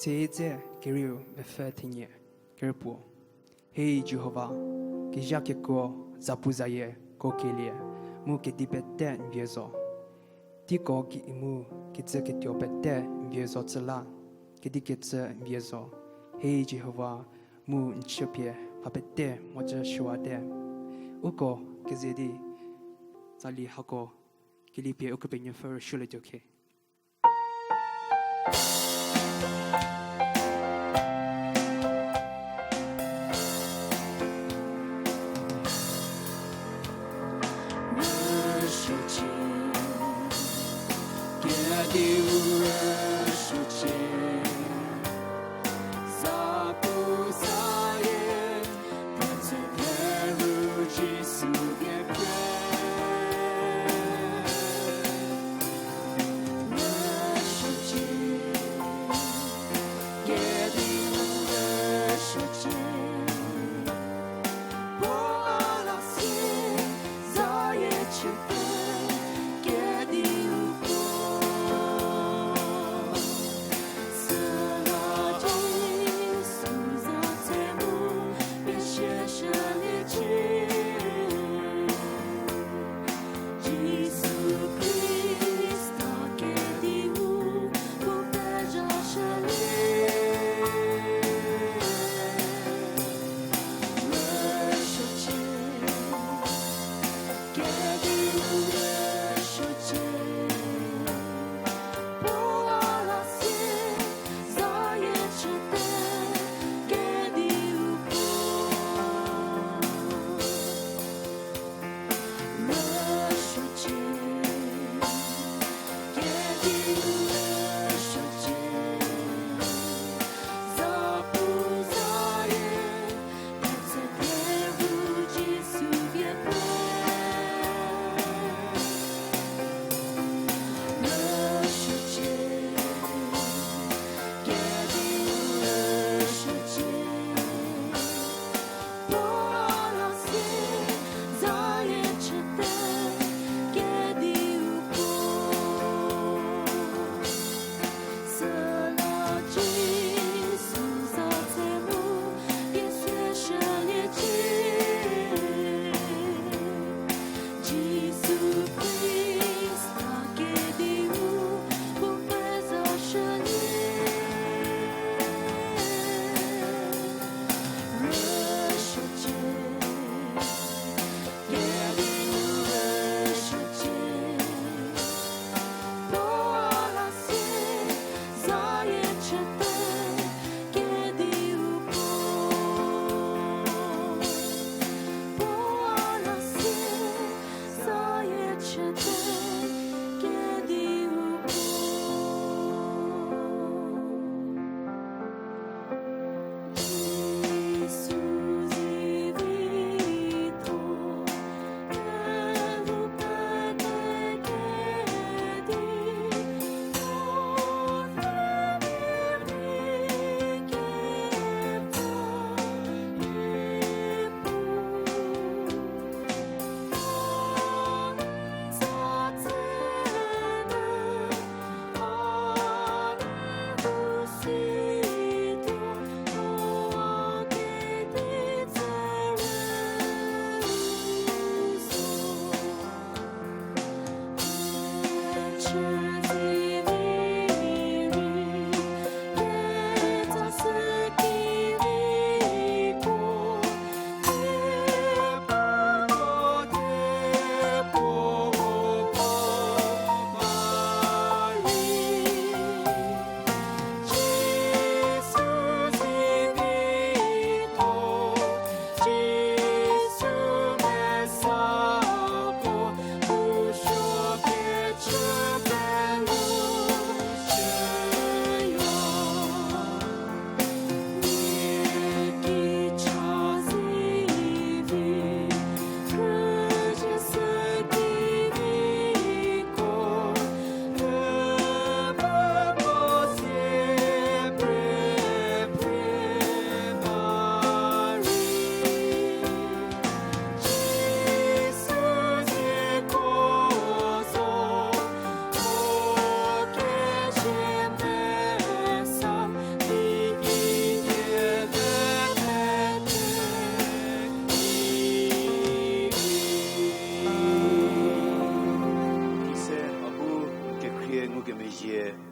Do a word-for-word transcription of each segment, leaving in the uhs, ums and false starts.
Tsie dze kerieu mepfü thenie, kerüpuo. Hei Jihova, kezha kekuo, zapuzayie, ko kelie, mu kedi pete n vie zo. Teiko ki mu kecü ketuo pete n vie zo tsü la, kedi kecü n vie zo. Hei Jihova, mu n chüpie mha pete mhodzü shüwate. Uko keze di tsali hako kelie pie Ukepenuopfü rüshülietuo khe.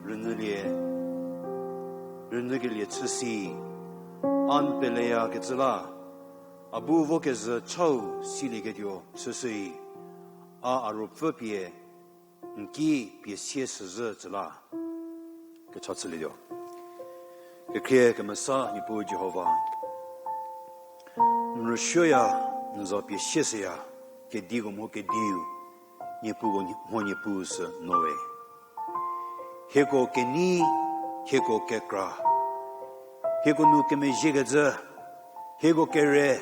rünyülie, rünyükelie chüsi, a n peleyakecü la, a bu vokezhü chau silieketuo chüshüi, a a ruopfü pie n ki pie sie shüzhü tsü la. Kecha chülietuo. Kekhrie kemesa Niepuu Jihova, n rüsuoya, n za pie sie shüya, kediko mho kediu, Niepuuko mho Niepuu sü noe. Hieko kenei, hieko kekra, hieko nu kemezhiekecü, hieko kere,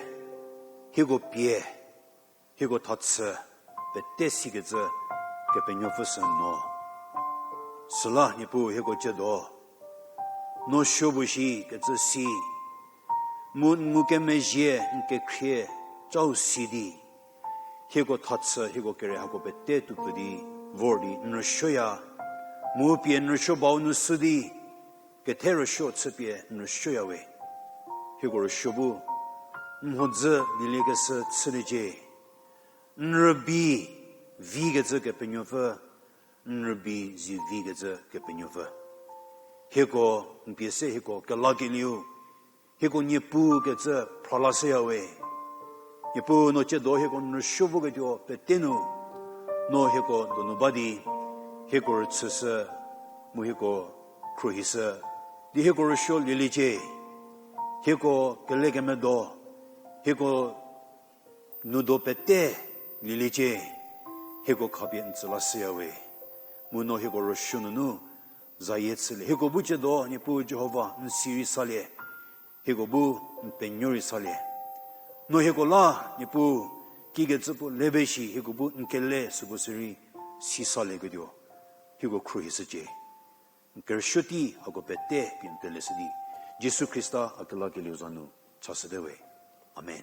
hieko pie, hieko thachü, pete sikecü Kepenuopfü sü no. Süla Niepuu hieko tsiedo, no suo bu shikecü si, mu n ngukemezhie n kekhrie chau si di, hieko thachü, hieko kere hako pete tuopfü di, vor di n rüsuoya, mu pie n rüsuo bau nu sü di, kethe rüsuo chüpie n rüsuoya we. Hieko rüsuo bu n mhodzü lieliekeshü chüliecie. N rübei vikecü Kepenuopfü, n rübei zivikecü Kepenuopfü. Hieko n pie se hieko kelakelieu, hieko Niepuu kecü phralashüya we. Niepuu no tsiedo hieko n rüsuo voketuo pete nu, no hieko donu ba di, hieko rüchüshü, mu hieko khruohishü, di hieko rüsuo lieliecie, hieko kelekemedo, hieko nu do pete lieliecie, hieko khapie n tsü lashüya we. Mu no hieko rüsuo nunu zayie chülie. Hieko bu tsiedo Niepuu Jihova n si rei salie. Hieko bu n penuo rei salie. No hieko la Niepuu kikecü puo le ba shi, hieko bu n kele süko sü rei si salieketuo, hieko khruohishücie. N kerüsuo tei hako pete pie n peleshü di, Jisu Khrista a kelakelieu za nu chashüte we. Amen.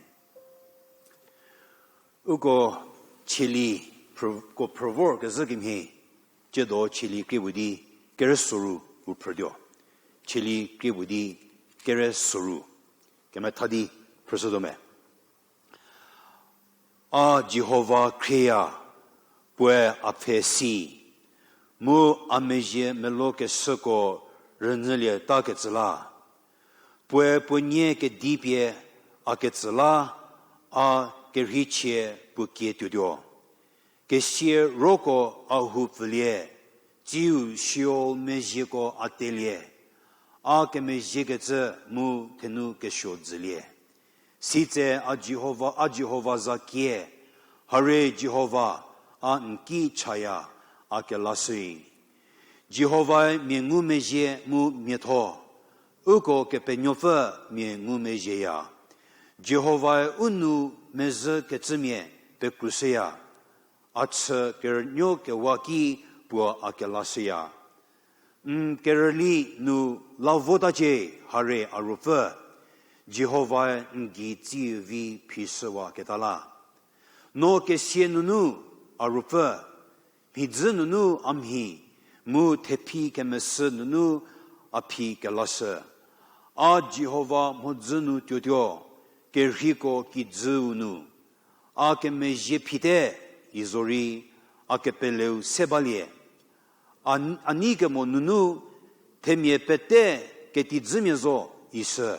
Uko Cheli phrü-, ko phrü vorkezhü kemhie, tsiedo Cheli krie puo di kere soru u phrütuo. Cheli krie puo di kere soru. Kemetha di phrüshütuo me. A Jihova khrieya, puoe a pfhe si, mu a mezhie melokeshüko rünyülietakecü la. Puoe puo nie kedi pie a ketsü la, a kerheichie puo kie tuotuo. Kesia roko a hu pfülie, tsiu Sheol mezhieko a telie, a kemezhiekecü mu thenu kesuo dzülie. Sitse a Jihova, a Jihova za kie, hare Jihova, a n ki chaya, a kelashüi. Jihovae mia ngumezhie mu miatho, uko Kepenuopfü mia ngumezhieya. Jihovae u nou mezhükecümia pekrushüya, a chü kerünuo kewa ki puo a kelashüya. N kerüli nu la votacie, hare a Ruopfü, Jihovae n gei tsiu vi phishüwaketa la. No kesia nunu a Ruopfü, mhidzü nunu a mhi, mu thephi kemesü nunu a phi kelashü. A Jihova mhodzü nu tuotuo, kerheiko kijüu nu. A kemezhie phite, i zorei, a kepeleu se balie. A, a nei kemo nunu, themia pete ketijümia zo, ishü.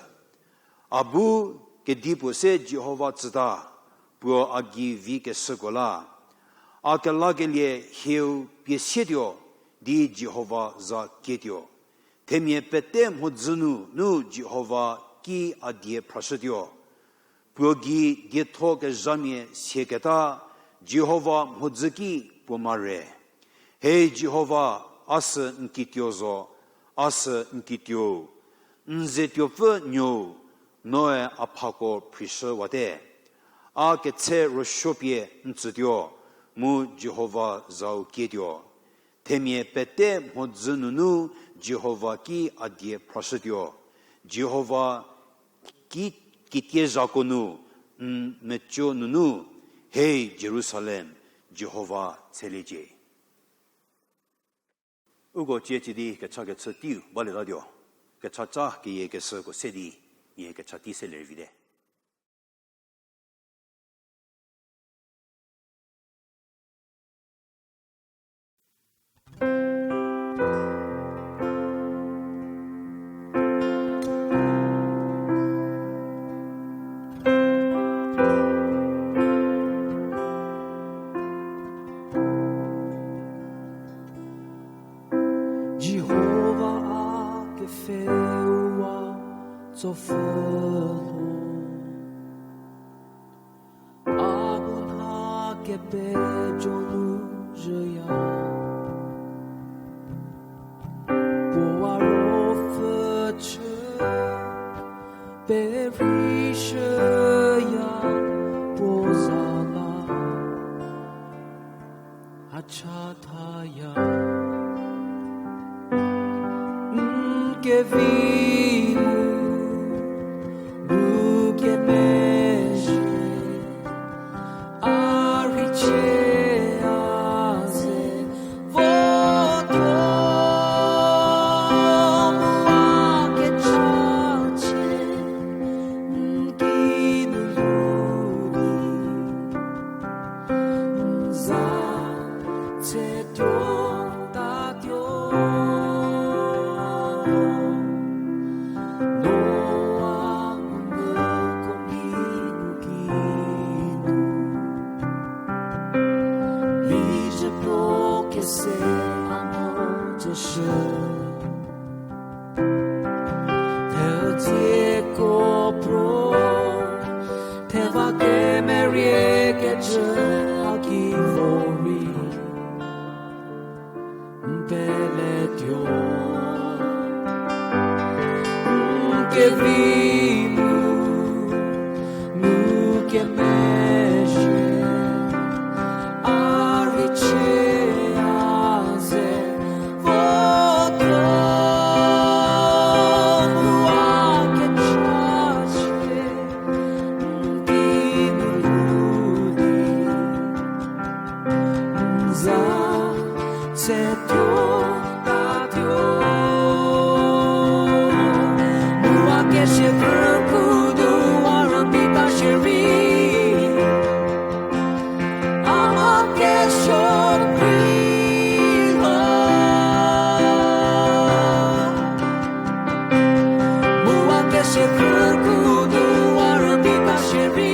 A bu kedipuo se Jihova tsüta, puo a gei vi keshüko la. A kelakelie hieu pie sietuo, di Jihova za kietuo. Themia pete mhodzü nu, nu Jihova ki a die phrashütuo. Puo gei dietho kezhamia siaketa, Jihova mhodzü ki puo mare. He Jihova, a sü n kituo zo, a sü n kituo. N ze tuopfü nuou, noe a phako phrishüwate. A ketse rüsuopie n tsütuo, mu Jihova zau kietuo. Themia pete mhodzü nunu Jihova ki a die phrashütuo. Jihova ki kitiezhako nu, n meco nunu, he Jerusalem, Jihova tsheliecie. Uko cie cie di kecha kechü teiu balietatuo, kecha ca keyie keshüko se di, nie kecha tei selie rei vite. tsopfü lo. A bu mha kepejo nu zhüya. Puo a ruopfü chü, perei shüya puo za la. A chathaya, n kevi mu, mu kemezhie, a rheichie a ze votuo, mu a kechachie n kinu lu di. N za tsetuo tatuo, Noa ngumvü ko rei nu kinu. Mizhü puo kese a mo tsüshü. Thedzeko pro, theva kemerie kecü a ki vorei n peletuo. N kevi mu, mu kemezhie, a rheichie a ze votuo, mu a kechachie n kinu lu di. N za tsetuo tatuo, mu a kesia khrüku nu a rübei ta shierei, a ma kesuo prei lo. Mu a kesia khrüku nu a rübei ta shierei,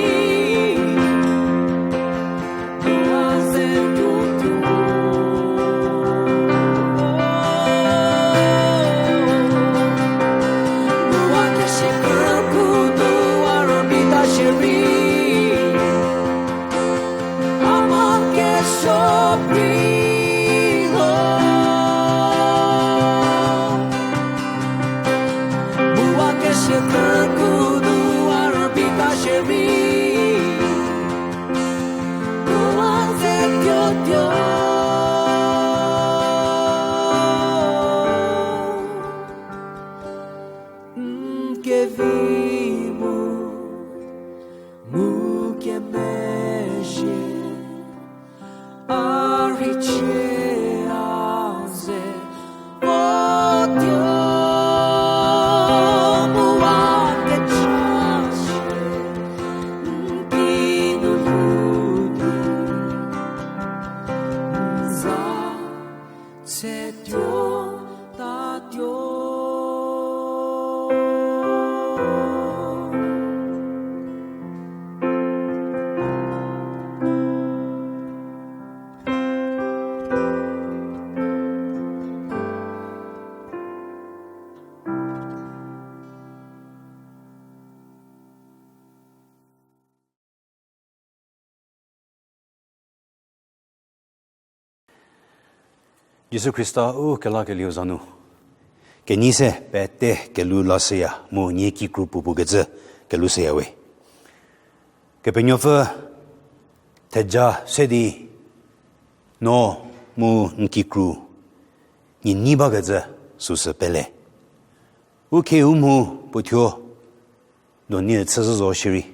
N kevi mu, mu kemezhie, a rheichie a ze votuo, mu a kechachie n kinu lu di. N za tsetuo tatuo. Jisu Khrista u kelakelieu za nu, kenei se pete kelhou lashüya mu nie kikru puopuo kecü kelhou shüya we. Kepenuopfü theja se di no mu n kikru nie nei bakecü süsü pele. U khie u mhu puo thuo donu chüzhü zo shierei,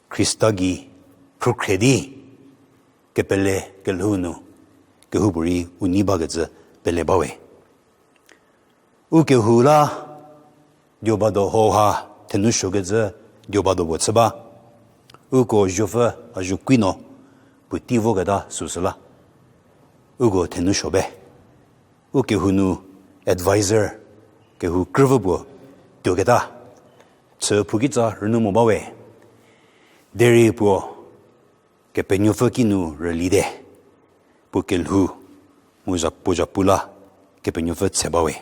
Khrista gei phrukhre di kepele kelhou nu kehoupuorei u nei bakecü pele bawe. U kehou la diobado hauha thenou suokecü diobado puo chü ba. Uko zuopfü a zuokui no puotei voketa süsü la uko thenou suo be. U kehou nu advisor kehou krüvü puo tuoketa chü phou kitsa rünyü mo bawe. Derei puo Kepenuopfü kinu rülite, puo kelhou mu za puo zapu la Kepenuopfü tse bawe.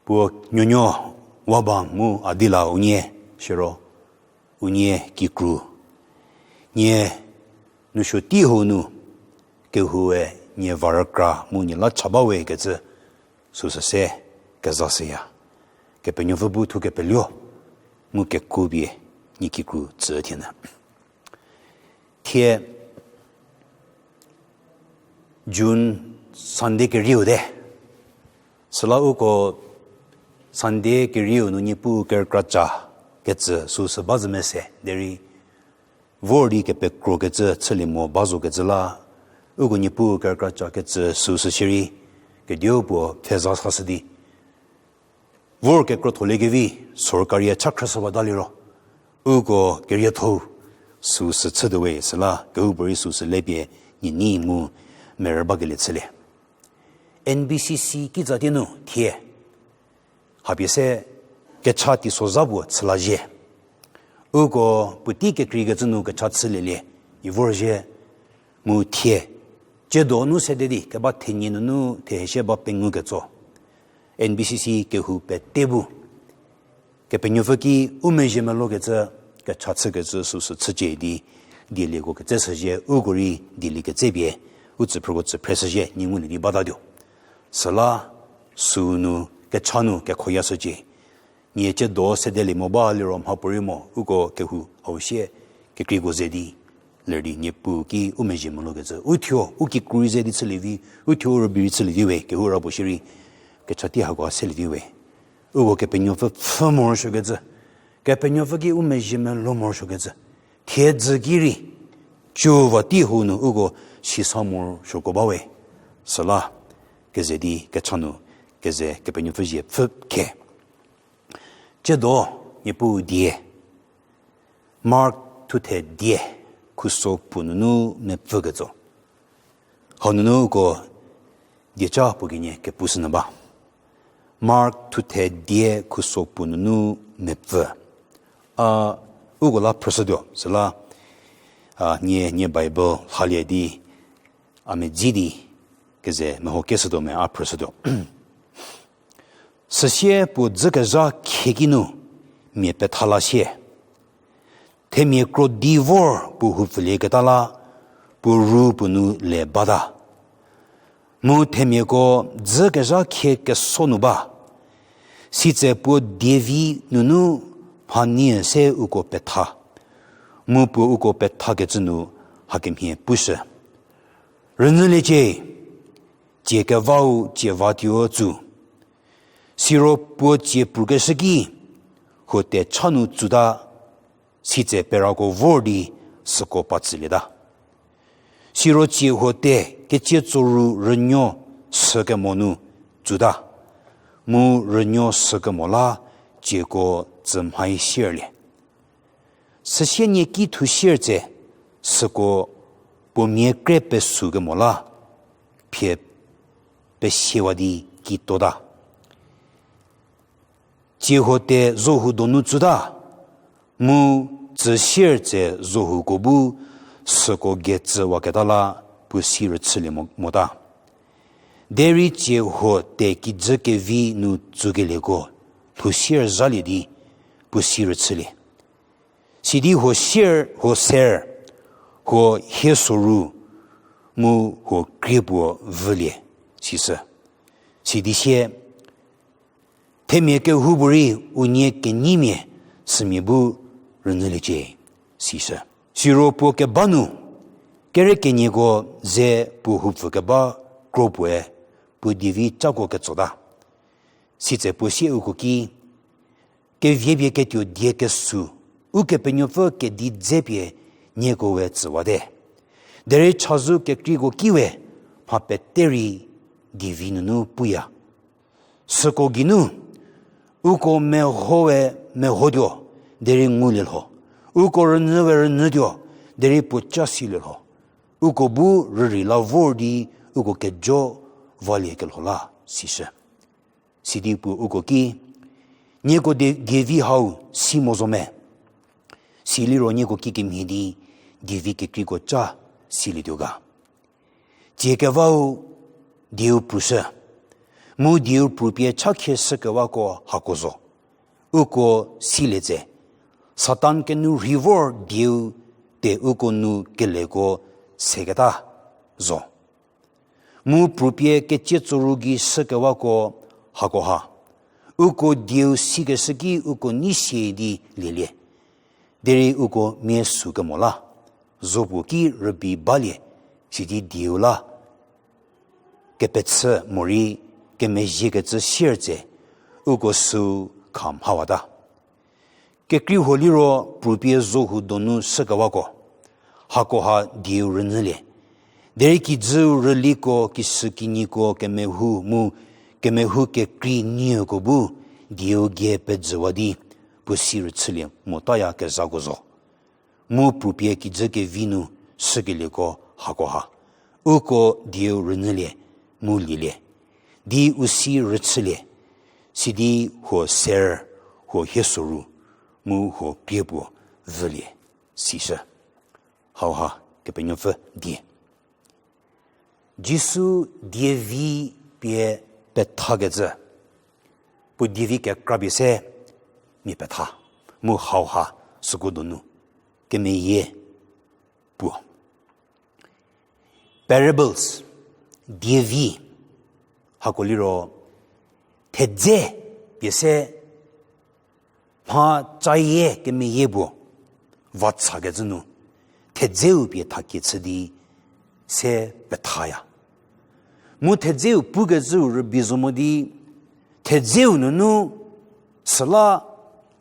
Puo nuonuo Wabang mu a di la unie, siro, unie kikru. Nie nusuo tei hou nu, kehoue nie va rükra mu nie la cha bawe kecü, süsü se kezashüya. Kepenuopfü bu thu kepeluo, mu kekuo pie nie kikru tsü thie nyü. Thie June Sunday kerieu te. Süla uko Sunday kerieu nu Niepuu kerükra cha kecü süsü ba zü mese derei vor di kepekro kecü chülie mo ba zo kecü la, uko Niepuu kerükra cha kecü süsü shierei, kediu puo pfheza sashü di vor kekrotholie kevi, sorkari-e cha khrüshüwata liro, uko kerietho-u süsü chütuowe süla kehoupuorei süsü lepie nie nei mu merü bakelie chülie. N B C C kitsatie nu thie hapie se kecha teisozha puo chü lazhie. Uko puotei kekreikecü nu kecha chülielie, i vorzhie mu thie, tsiedo nu sede di keba thenie nunu theheshie ba pengou ketso, N B C C kehou pete bu Kepenuopfü ki u mezhie melou kecü, kecha chükecü süsü chücie di, dielieko ketseshüzhie, uko rei dieli ketsepie, u tsüphrüko tsüphreshüzhie nie ngulie di batatuo. Süla sünu kecha nu kekhoyashücie. Nie tsiedo sedelie mo ba liro mhapuorei mo, uko kehou hau sie kekreiko ze di ler di Niepuu ki u mezhie melou kecü, uthuo u kikru ze di chülie vi, uthuo u rübei rei chülie vi we, kehou ra puo shierei kecha tei hako selie vi we. Uko Kepenuopfü pfhü morosuokecü, Kepenuopfü ki u mezhie melou morosuokecü, thiedzü ki rei, cüva tei hou nu uko sisa morosuoko ba we. Süla keze di kecha nu keze Kepenuopfü zie pfhü khe. Tsiedo, Niepuu die. Mark thuthe die, khuso puo nunu mepfü ketso. Hau nunu uko dieca puo kenie kepushünyü ba. Mark thuthe die, khuso puo nunu mepfü. A, uko la phrüshütuo süla, a, nie, nie Bible lhalie di, a medzi di, keze mehokeshütuo me a phrüshütuo. Süsie puo dzükezha khieki nu mia petha la sie. Themia krodi vor puo houpfülieketa la, puo ru puo nu le bata. Mu themiako dzükezha khie keso nu ba. Sitse puo dievi nunu mhanie se uko petha. Mu puo uko pethakecü nu hakemhie pushü. Rünyüliecie, tsie kevau tsie vatuo tsu. Siro puo tsie prukeshü ki, huo te cha nu tsuta, sitse perako vor di süko patsülieta. Siro tsie huo te ketsie tsoru rünuo sükemo nu tsuta, mu rünuo sükemo la tsieko tsümhai sierlie. Süsie nie ki thu sier tse, süko puo mia kre pesükemo la, phie pesiewa di kitota. Tsie huo te zohu donu tsuta, mu tsü sier tse zohuko bu süko getsüwaketa la puo si rüchülie mo-, mota. Derei tsie huo te kijü kevi nu tsukelieko lhou sier zhalie di puo si rüchülie. Sidi huo sier, huo ser, huo hie soru, mu huo krie puo vülie, sisü. Sidi sie, themia kehoupuorei unie kenyimia sümia bu rünyüliecie, sisü. Siro puo keba nu, kere kenieko ze puo houpfü keba kro puoe puo dievi cako ketsota. Sitse puo sie uko ki, keviepie ketuo die kesu, Ukepenuopfü kedi dzepie nieko we tsüwate. Derei chazou kekreiko ki we mha pete rei dievi nunu puya. Süko geinu, uko mehoe mehotuo, derei ngulie lho. Uko rünyüwe rünyütuo, derei puo ca silie lho. Uko bu rürei la vor di uko kejo valie kelho la, sisü. Sidi puo uko ki, nieko die-, dievi hau si mo zo me. Siliro nieko kikemhie di dievi kekreiko ca silietuo ga. Tsie kevau dieu prushü, mu dieu prupie chakhie shükewako hako zo. uko silie tse, Satan kenu rhi vor dieu te uko nu keleko seketa zo. Mu prupie kecie tsoru gei shükewako hakoha, uko dieu sikeshü ki uko nei sie di lielie. Derei uko mia sü kemo la, zo puo ki rübei balie, sidi dieu la kepechü morei kemezhiekecü sier tse, uko sü kha mhawata. Kekrei huo liro prupie zohu donu shükewako, hakoha dieu rünyülie. Derei kijüu rüliko, kishükinyiko, kemehou mu kemehou kekrei nieko bu dieu gie pejüwa di puo si rüchülie motaya kezhako zo. Mu prupie kijü kevi nu shükelieko hakoha, uko dieu rünyülie, mu lielie, di u si rüchülie, sidi huo ser, huo hiesoru, mu huo krie puo vülie, sishü. Hauha Kepenuopfü die. Jisu dievi pie pethakecü, puo dievi kekrapie se mia petha, mu hauha süko donu kemeyie puo. Parables, dievi, hako liro thedze pie se mha cayie kemeyie puo vathakecü nu, thedzeu pie thakie chü di se pethaya. Mu thedzeu pukecüu rübei zo mo di, thedzeu nunu süla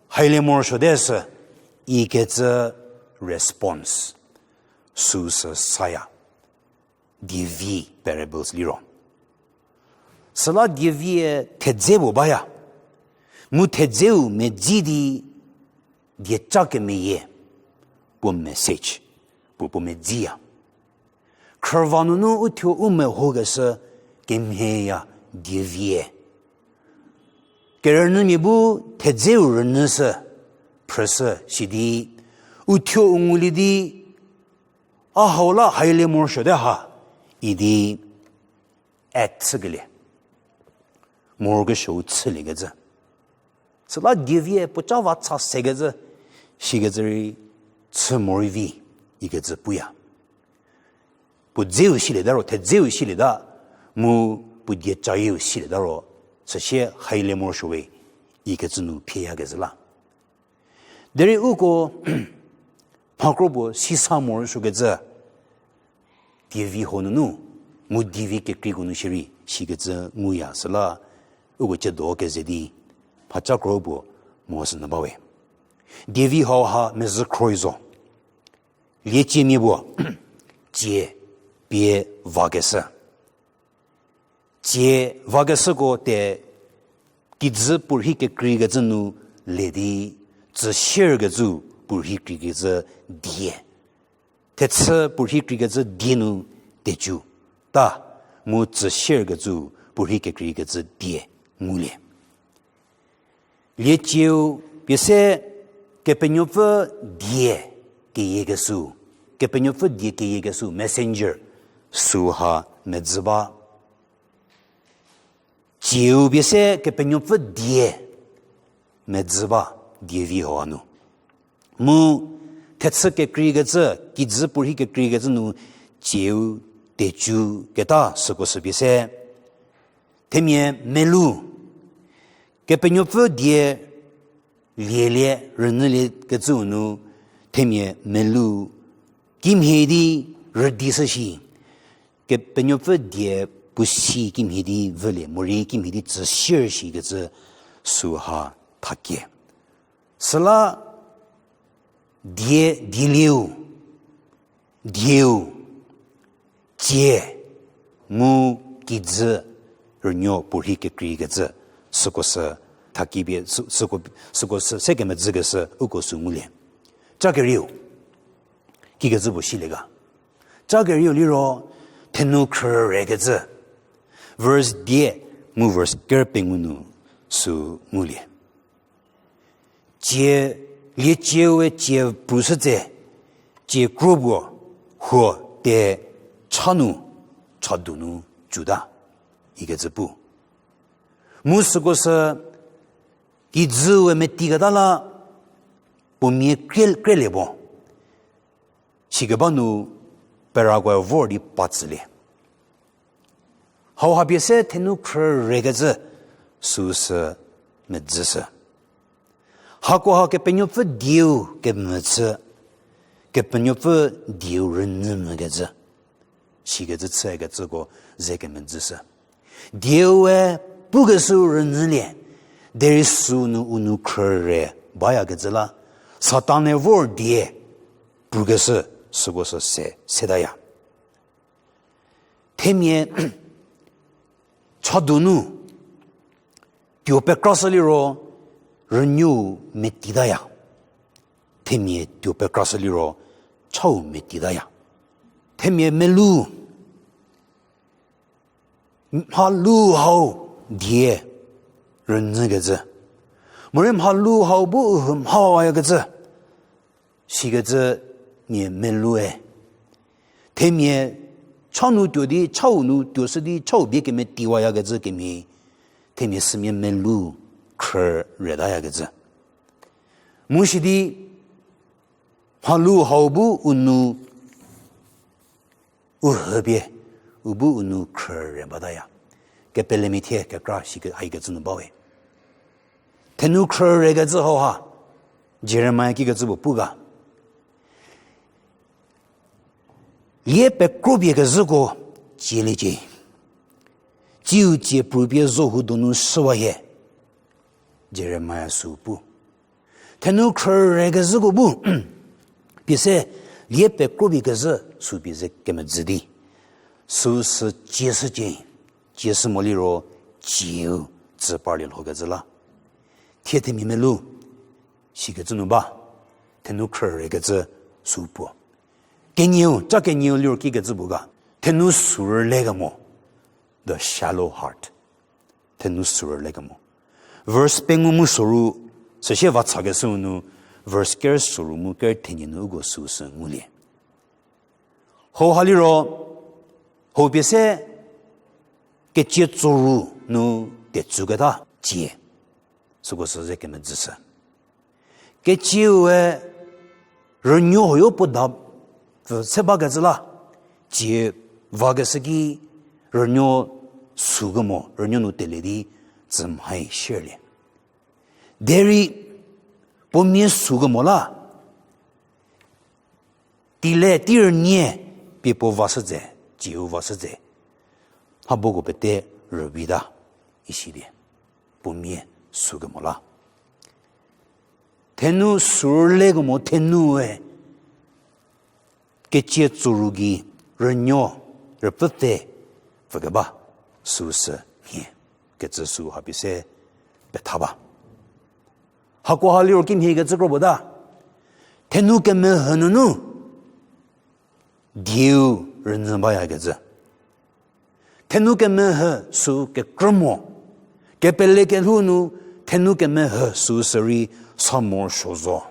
hailie morosuote sü ikecü response süsü saya. Dievi parables liro, süla dievie thedze puo baya, mu thedzeu medzi di dieca kemeyie, puo message, puo puo medziya. Khrüva nunu uthuo u mehokeshü kemhieya dievie. Kerünyümia bu thedzeu rünyüshü, phrüshü sidi, uthuo u ngulie di, a hau la hailie morosuote ha, idi act chükelie, morokesuou chüliekecü. Süla dievie puoca vacha sekecü, sikecü rei chü morei vi, ikecü puya. Puo dzeu silieta ro, thedzeu silieta, mu puo diecayieu silieta ro, süsie hailie morosuo we, ikecü nu phieyakezhü la. Derei uko mhakro puo sisa morosuokecü, dievi huo nunu, mu dievi kekreiko nu shierei sikecü nguya süla, uko ciedo keze di, mhaca kro puo mo sünyü bawe. Dievi hauha mezhü khroi zo. Lieciemia puo, cie pie vakeshü. Cie vakeshüko te kijü puorhi kekreikecü nu le di, tsüshierkecü puorhi kreikecü die. Thechü puorhi kreikecü die nu tecu ta, mu tsüshierkecü puorhi kekreikecü die ngulie. Liecieu pie se Kepenuopfü die keyiekeshü, Kepenuopfü die keyiekeshü messenger süha medzü ba. Cieu pie se Kepenuopfü die medzü ba, dievi hau nu. Mu thechü kekreikecü, kijü puorhi kekreikecü nu cieu tecu keta süko sü pie se themia melu, Kepenuopfü die lielie rünyüliekecüu nu themia melu kimhie di rüdishü shi, Kepenuopfü die puo si kimhie di vülie morei kimhie di tsüshiershikecü süha thakie. Süla die, dielieu, dieu, cie, mu kijü rünuo puorhi kekreikecü süko sü thakipie, sü-, süko, süko sü se kemedzükeshü uko sü ngulie. Ca kerieu kikecü puo silie ga? Ca kerieu liro thenu khrürekecü, verse die mu verse ker pengou nu sü ngulie. Cie, liecieue cie prushütse, cie kro puo huo te cha nu, chadu nu cuta, ikecü pu. Mu süko sü Kijüu-e metiketa la puo mia krie, krielie bo. Sikeba nu perakoe vor di pa tsülie. Hauha pie se thenu khrürekecü süsü medzüshü. Hakoha Kepenuopfü dieu kemvü chü, Kepenuopfü dieu rünyü mvükecü. Sikecü chükecüko ze kemedzüshü. Dieu-e pukeshü rünyülie, derei sünu u nou khrüre bayakecü la, Satan-e vor die pukeshü süko sü se, setaya. Themia chadonu tuo pekrashü liro rünyüu metitaya. Themia tuo pekrashü liro chau metitaya. Themia melu, mhalu hau die rünyükecü. Morei mhalu hau bu u hü mhawayakecü. Sikecü mia melue. Themia cha nu tuo di, chau nu tuoshü di, chau bie kemetiwayakecü kemhie. Themia sümia melu khrüretayakecü. Mu sidi, mhalu hau bu u nou u hüpie, u bu u nou khrüre bataya. Kepelemia thie kekra si haikecü nu bawe. Thenu khrürekecü hauha, Jeremia kikecü puo pu ga. Lie pekrobie kezhüko cieliecie. Tsiu tsie prupie zo hu donu shüwa hie. Jeremia sü pu. Thenu khrürekezhüko bu, pie se lie pekrobie kezhü sü pie ze kemedzü di. Süsü tsieshücie, tsieshü mo liro tsieu tsü parlie lhokecü la. Thie themia melu, sikecü nu ba, thenu khrürekecü sü puo. Kenieu, ca kenieu liro kikecü puo ga, thenu sü rüle kemo, the shallow heart. Thenu sü rüle kemo. Verse pengou mu soru, süsie va chakeshüu nu, verse ker soru mu ker thenie nu uko süsü ngulie. Hauha liro, hau pie se kecie tsoru nu tetsüketa cie. Süko sü ze kemedzüshü. Kecieu-e rünuo huoyo puo da pfü se bakecü la, tsie vakeshü ki rünuo sükemo, rünuo nu telie di tsü mhai shierlie. Derei puo mia sükemo la, tile tei rünie pie puo vashütse, tsieu vashütse. Mhaboko pete rüvita, isi di. Puo mia sükemo la. Thenu sü rüle kemo thenue, kecie tsoru gei rünuo rüpfü pfhe pfükeba süsü mhie kecü sü hapie se petha ba. Hakoha liro kimhie kecü kro puo ta. Thenu kemehü nunu dieu rünyü bayakecü. Thenu kemehü sü kekrü mo, kepele kelhou nu thenu kemehü sü sürei sa morosuo zo.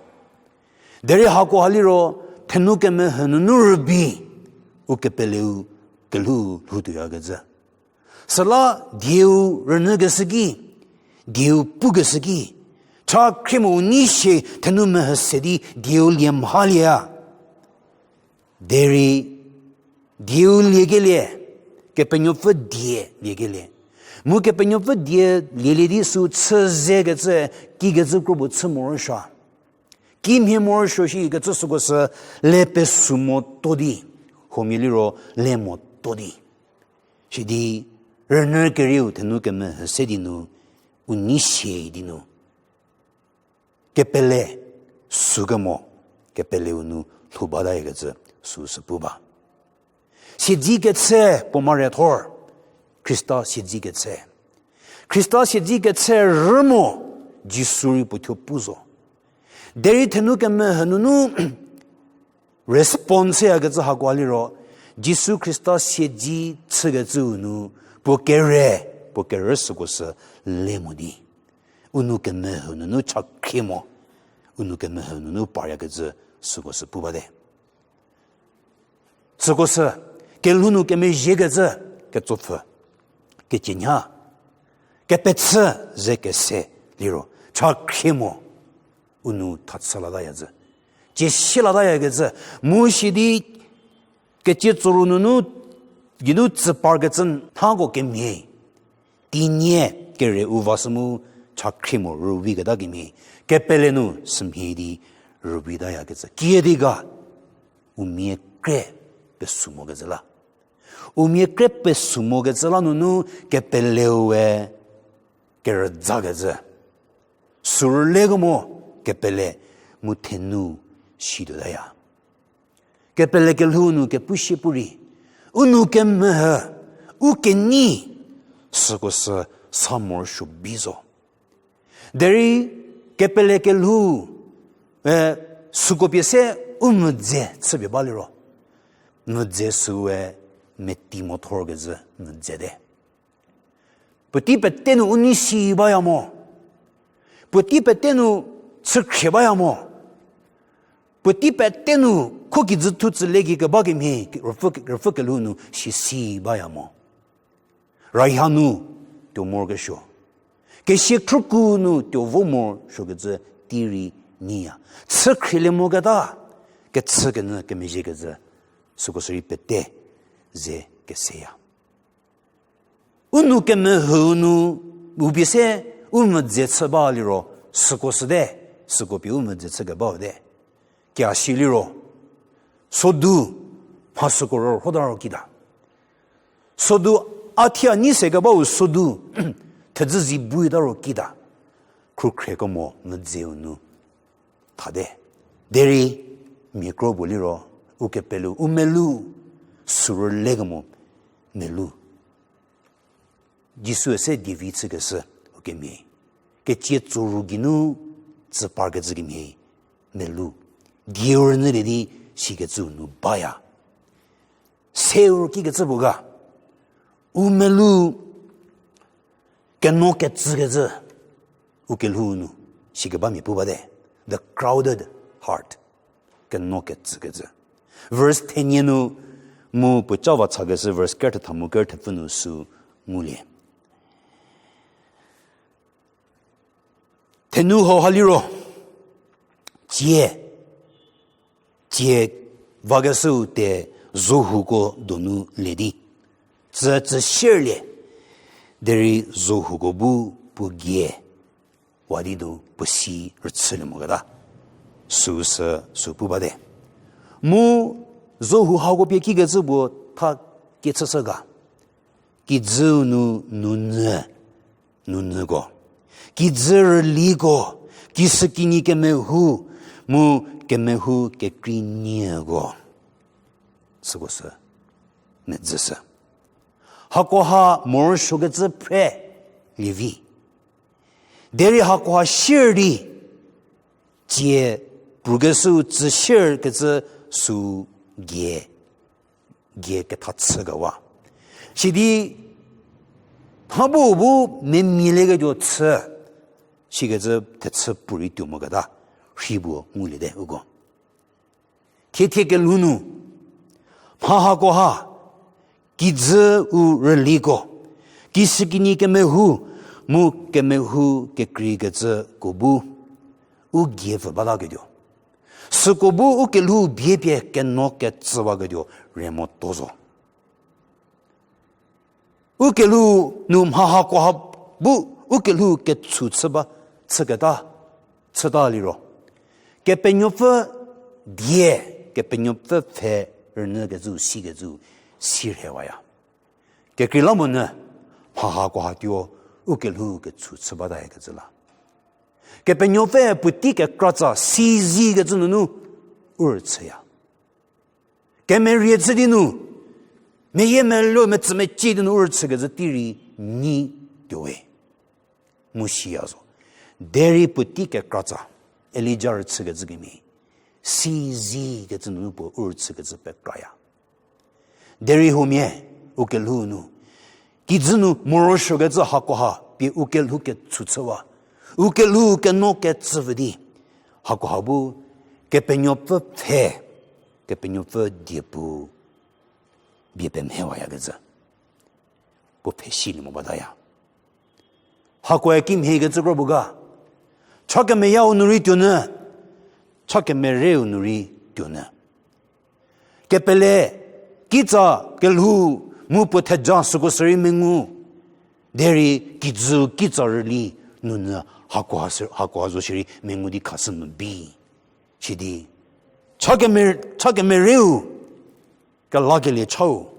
Derei hakoha liro thenu kemehü nunu rübei u kepeleu kelhou lhou tuoyakecü. Süla dieu rünyükeshü ki, dieu pukeshü ki, cha khrie mo u nei sie thenu mehü se di dieu lie mhalieya. Derei dieu liekelie, Kepenuopfü die liekelie. Mu Kepenuopfü die lielie di sü chü zekecü, kikecü kro puo chü morosuo. Kimhie morosuo shikecü süko sü le pesu moto di, huomia liro le moto di. Sidi rünyü kerieu thenu kemehü se di nu, u nei sie di nu. Kepele sükemo, kepeleu nu lhou batayakecü süsü pu ba. Siedzi ketse puo mare thor, Khrista siedzi ketse. Khrista siedzi ketse rü mo, Jisu rei puo thuo pu zo. Derei thenu kemehü nunu response yakecü hakoha liro, Jisu Khrista siedzi chükecüu nu, puo kere, puo kerü süko sü le mo di. U nou kemehü nunu cha khrie mo, u nou kemehü nunu paryakecü süko sü pu bate. Süko sü, kelhou nu kemezhiekecü, ketsopfü, kecünya, kepechü ze kese liro, Cha khrie mo, u nou tha chü latayacü. Cie sie latayakecü, mu sidi kecie tsoru nunu, geinu tsü parkecü nhako kemhie. Tinie kere u va sü mu cha khrie mo rüvi keta kemhie. Kepele nu sümhie di rüvi tayakecü. Kiüdi ga, u mia kre pesu mokecü la. U mia kre pesu mokecü la nunu kepeleu we kerüzakecü. Sürülekemo kepele mu thenu situotaya. Kepele kelhou nu kepushie pu rei, u nou kemehü, u kenei, süko sü sa morosuo bi zo. Derei kepele kelhou, e, süko pie se u mvüdze chüpie ba liro, mvüdze süe meti mo thorkezhü mvüdze te. Puotei pete nu u nei si baya mo. Puotei pete nu chükhrie baya mo. Puotei pete nu kho kijü thu tsülie ki keba kemhie, rüpfü, rüpfü kelhou nu si si baya mo. Raiha nu tuo morokesuo. Kesia khrüku nu tuo vo morosuokecü tei rei nyiya. Chükhrielie moketa, kechükenyü kemezhiekecü, süko sürei pete ze keseya. U nou kemehü nu, u pie se u mvüdze chü ba liro, süko süte, süko pie u mvüdze chükebau te. Kia si liro, sodu, mha süko rorhota ro kita. Sodu, a thie a nei sekebau sodu, thedzü zi buta ro kita. Khrükhriekemo mvüdzeu nu thate. Derei mia kro puo liro, u kepeleu, u melou, sürülekemo melou. Jisue se dievi chükeshü u kemhie. Ketsie tsoru geinu tsü parkecü kemhie melou. Dieu rünyülie di sikecüu nu baya. Seu kikecü puo ga. U melou keno ketsükecü. U kelhou nu sikebamia pu bate. The crowded heart. Keno ketsükecü. Verse thenie nu mu puoca va chakeshü verse ker thetha mu ker thepfü nu sü ngulie. Thenu hauha liro, tsie, tsie vakeshüu te zohuko donu le di. Tsü tsü sierlie, derei zohuko bu puo gie wa di nu puo si rüchülie moketa. Süu sü, sü pu bate. Mu zohu hako pie kikecü puo tha kie chüshü ga. Kijüu nu nunyü, nunyüko. Kijü rüliko, kisükinyi kemehou, mu kemehou kekrei nyieko. Süko sü, medzüsü. Hakoha morosuokecü phre lievi. Derei hakoha sier di, tsie prukeshüu tsü sierkecü sü gie, gie ketha chükewa. Sidi, mha bu bu memialieketuo chü, sikecü thechü puorei tuo moketa, rhi puo nguliete uko. Thiethie kelhou nu, mha hakoha, kijüu rüliko, kisükinyi kemehou, mu kemehou kekreikecüko bu, u gie pfü bataketuo. Süko bu u kelhou bie pie keno ketsüwaketuo re motuo zo. U kelhou nu mha hakoha bu u kelhou ketshu chü ba, chüketa, chüta liro. Kepenuopfü die, Kepenuopfü pfhe rünyükecü, sikecü, si rhewaya. Kekreilamonyü, mha hakoha tuo, u kelhou ketshu chü batayakezhü la. Kepenuopfü puotei kekratsa, sizikecü nunu, u rüchüya. Kemerie chü di nu, meyiemeluo metsümecie di nu u rüchükecü tei rei nyi tuowe. Mu siya zo. Derei puotei kekratsa, Elija rüchükecü kemhie. Sizikecü nunu puo u rüchükecü pekraya. Derei huomia, u kelhou nu. Kijü nu morosuokecü hakoha, pie u kelhou ketshu chüwa. U kelhou keno ketsüpfü di. Hakoha bu, Kepenuopfü pfhe, Kepenuopfü diepu, bie pemhewayakecü. Puo pfhe silie mo bataya. Hakoe kimhiekecü kro bu ga. Cha kemeyau nu rei tuonyü, cha kemereu nu rei tuonyü. Kepele, kitsa, kelhou, mu puo theja süko sürei mengu. Derei kijü kitsa rüli nunyü hakoha zo shierei mengu di khashü nu bi. Sidi, cha keme-, cha kemereu, kelakelie chau,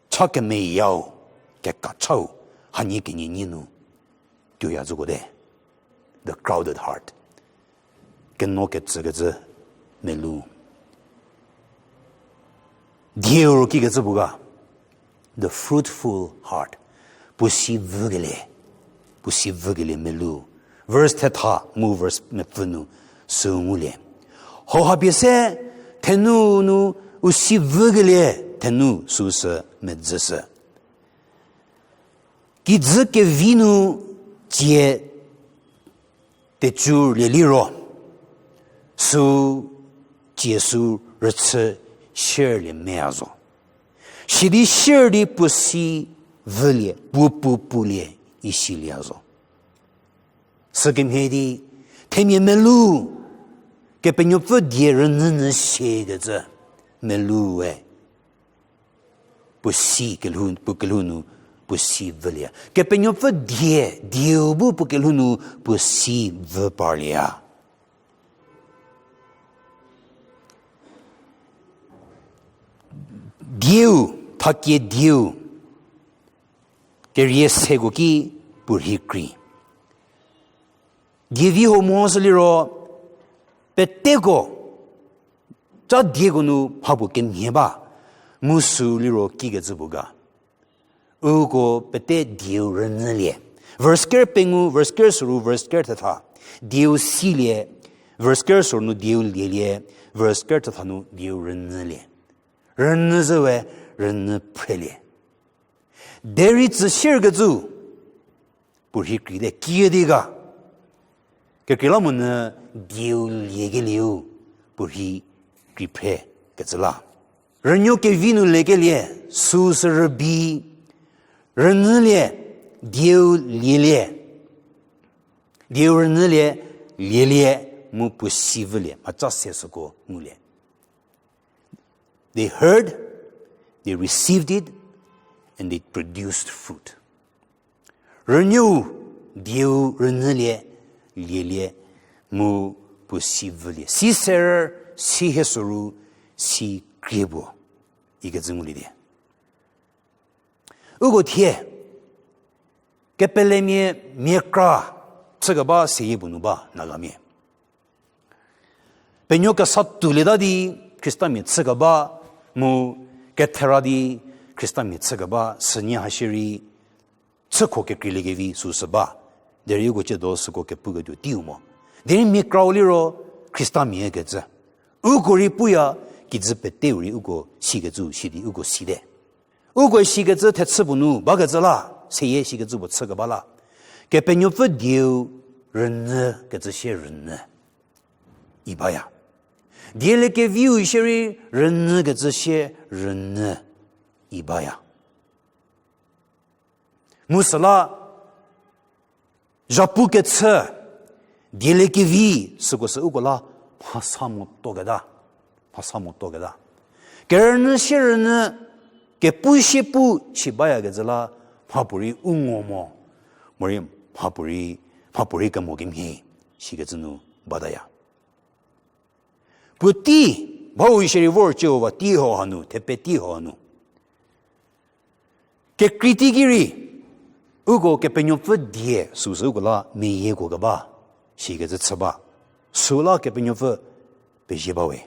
cha kemeyau, kekachau, hanie kenie nie nu tuoya züko te. The crowded heart. Keno ketsükecü melou. Dieu ro kikecü puo ga. The fruitful heart. Puo si vükelie. Puo si vükelie melou. Verse thetha mu verse mepfü nu sü ngulie. Hauha pie se thenu nu u si vükelie thenu süsü medzüshü. Kijü kevi nu tsie tecülie liro, sü tsie sü rüchü shierlie meya zo. Sidi shier di puo si vülie, puo pu pulie, isilieya zo. Sükemhie di, themia melou, Kepenuopfü die rünyünyü siekecü melou we. Puo si kelhou, puo kelhou nu puo si vülie. Kepenuopfü die, dieu bu puo kelhou nu puo si vü parlieya. Dieu, thakie dieu, kerie seko ki puo rhi krei. Dievi ho mo sü liro, peteko, cha dieko nu mhapuo kemhie ba, mu sü liro kikecü puo ga. Uko pete dieu rünyülie. Verse ker pengou, verse ker soru, verse ker thetha. Dieu silie, verse ker soru nu dieu lielie, verse ker thetha nu dieu rünyülie. Rünyü zhü we, rünyü phrelie. Derei tsü sierkecü, puo rhi krei te kiüdi ga. Kekreilamonyü dieu liekelieu, puo rhi krei phre kecü la. Rünuo kevi nu lekelie, süsü rübei, rünyülie, dieu lielie. Dieu rünyülie, lielie, mu puo si vülie, mhaca se süko ngulie. They heard, they received it, and it produced fruit. Rünuou, dieu rünyülie, lielie, mu puo si vülie. Si serü, si hiesoru, si krie puo. Ikecü ngulie di. Uko thie, kepelemia mia kra chükeba seyie puo nu ba Nagamia. Penuo kesa toulieta di Khristamia chükeba mu kethera di Khristamia chükeba sünie hashierei chükho kekreiliekevi süsü ba. Derei uko ciedo süko kepuketuo teiu mo. Derei mia krau liro Khristamia kecü. Uko rei puya kijü peteu rei uko sikecü sidi uko site. Uko sikecü thechü puo nu bakecü la, seyie sikecü puo chükeba la. Kepenuopfü dieu rünyü kecü sie rünyü. I baya. Dieliekeviu shierei rünyü kecü sie rünyü. I baya. Mu süla, zhapu kechü, dieliekevi, süko sü uko la mhasa motoketa, mhasa motoketa. Kerünyü sie rünyü, kepu sie pu si bayakecü la mhapuorei u ngo mo, morei mhapuorei, mhapuorei kemo kemhie, sikecü nu bataya. Puotei, bau shierei vor Jihova tei ho hanu, thepe tei ho hanu. Kekrei teiki rei, uko Kepenuopfü die süsü uko la meyieko keba, sikecü chü ba. Süla Kepenuopfü pezie bawe.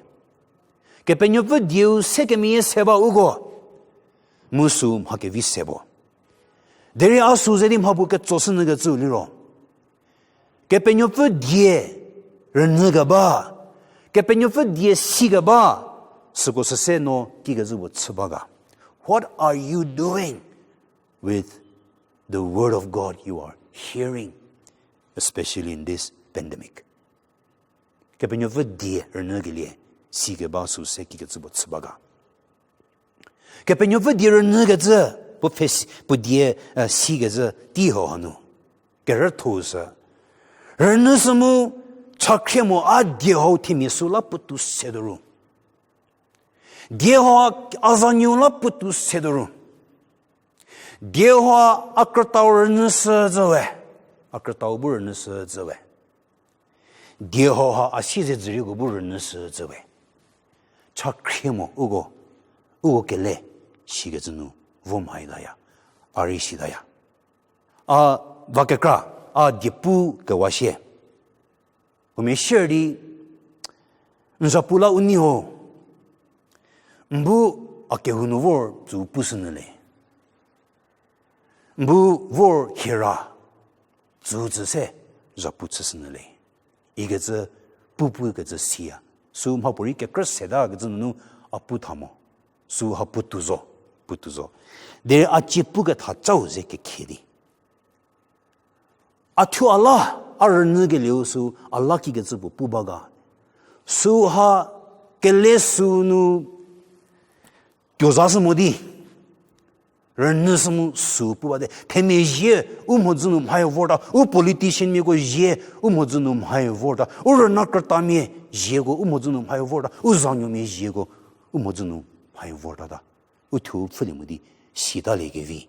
Kepenuopfü dieu se kemeyie se ba uko. Mu sü mha kevi se bo. Derei a sü ze di mhapuo ketsoshünyükecü liro. Kepenuopfü die rünyükeba, Kepenuopfü die sikeba, süko süse no kikecü puo chü ba ga. What are you doing with the word of God you are hearing, especially in this pandemic? Kepenuopfü die rünyükelie, sikeba süse kikecü puo chü ba ga. Kepenuopfü die rünyükecü, puo phe si-, puo die, eh, sikecü tei ho hanu. Kerütho sü. Rünyü sü mu chakhrie mo a die hau themia sü la puotou setuo ru. Die hau a zanuo la puotou setuo ru. Die hau a krütau rünyü sü zhü we. A krütau bu rünyü sü zhü we. Die hau ha a siezedzürieko bu rünyü sü zhü we. Chakhrie mo uko, uko kele sikecü nu vo mhaitaya, a rei sitaya. A va kekra, a diepu kewa sie. Huomia sier di, n zapu la u nei ho, n bu a kehou nu vor tsü pushünyü le. N bu vor hiera, tsü tsü se zapu chüshünyü le. Ikecü, pu pukecü siya. Sü mhapuorei kekrü setakecü nunu a pu tha mo. Sü ha puotou zo, puotou zo. Derei a cie puketha cau ze kekhie di. A thuo a la, a rünyükelieu sü a la kikecü puo pu ba ga. Sü ha kele sü nu tuo za shü mo di. Rünyü sü mu sü pu bate. Themia zie, u mhodzü nu mhai vorta. U politician miako zie, u mhodzü nu mhai vorta. U rüna krütamia zieko, u mhodzü nu mhai vorta. U zanuomia zieko, u mhodzü nu mhai vortata. U thuo pfhülie mo di, sitalie kevi.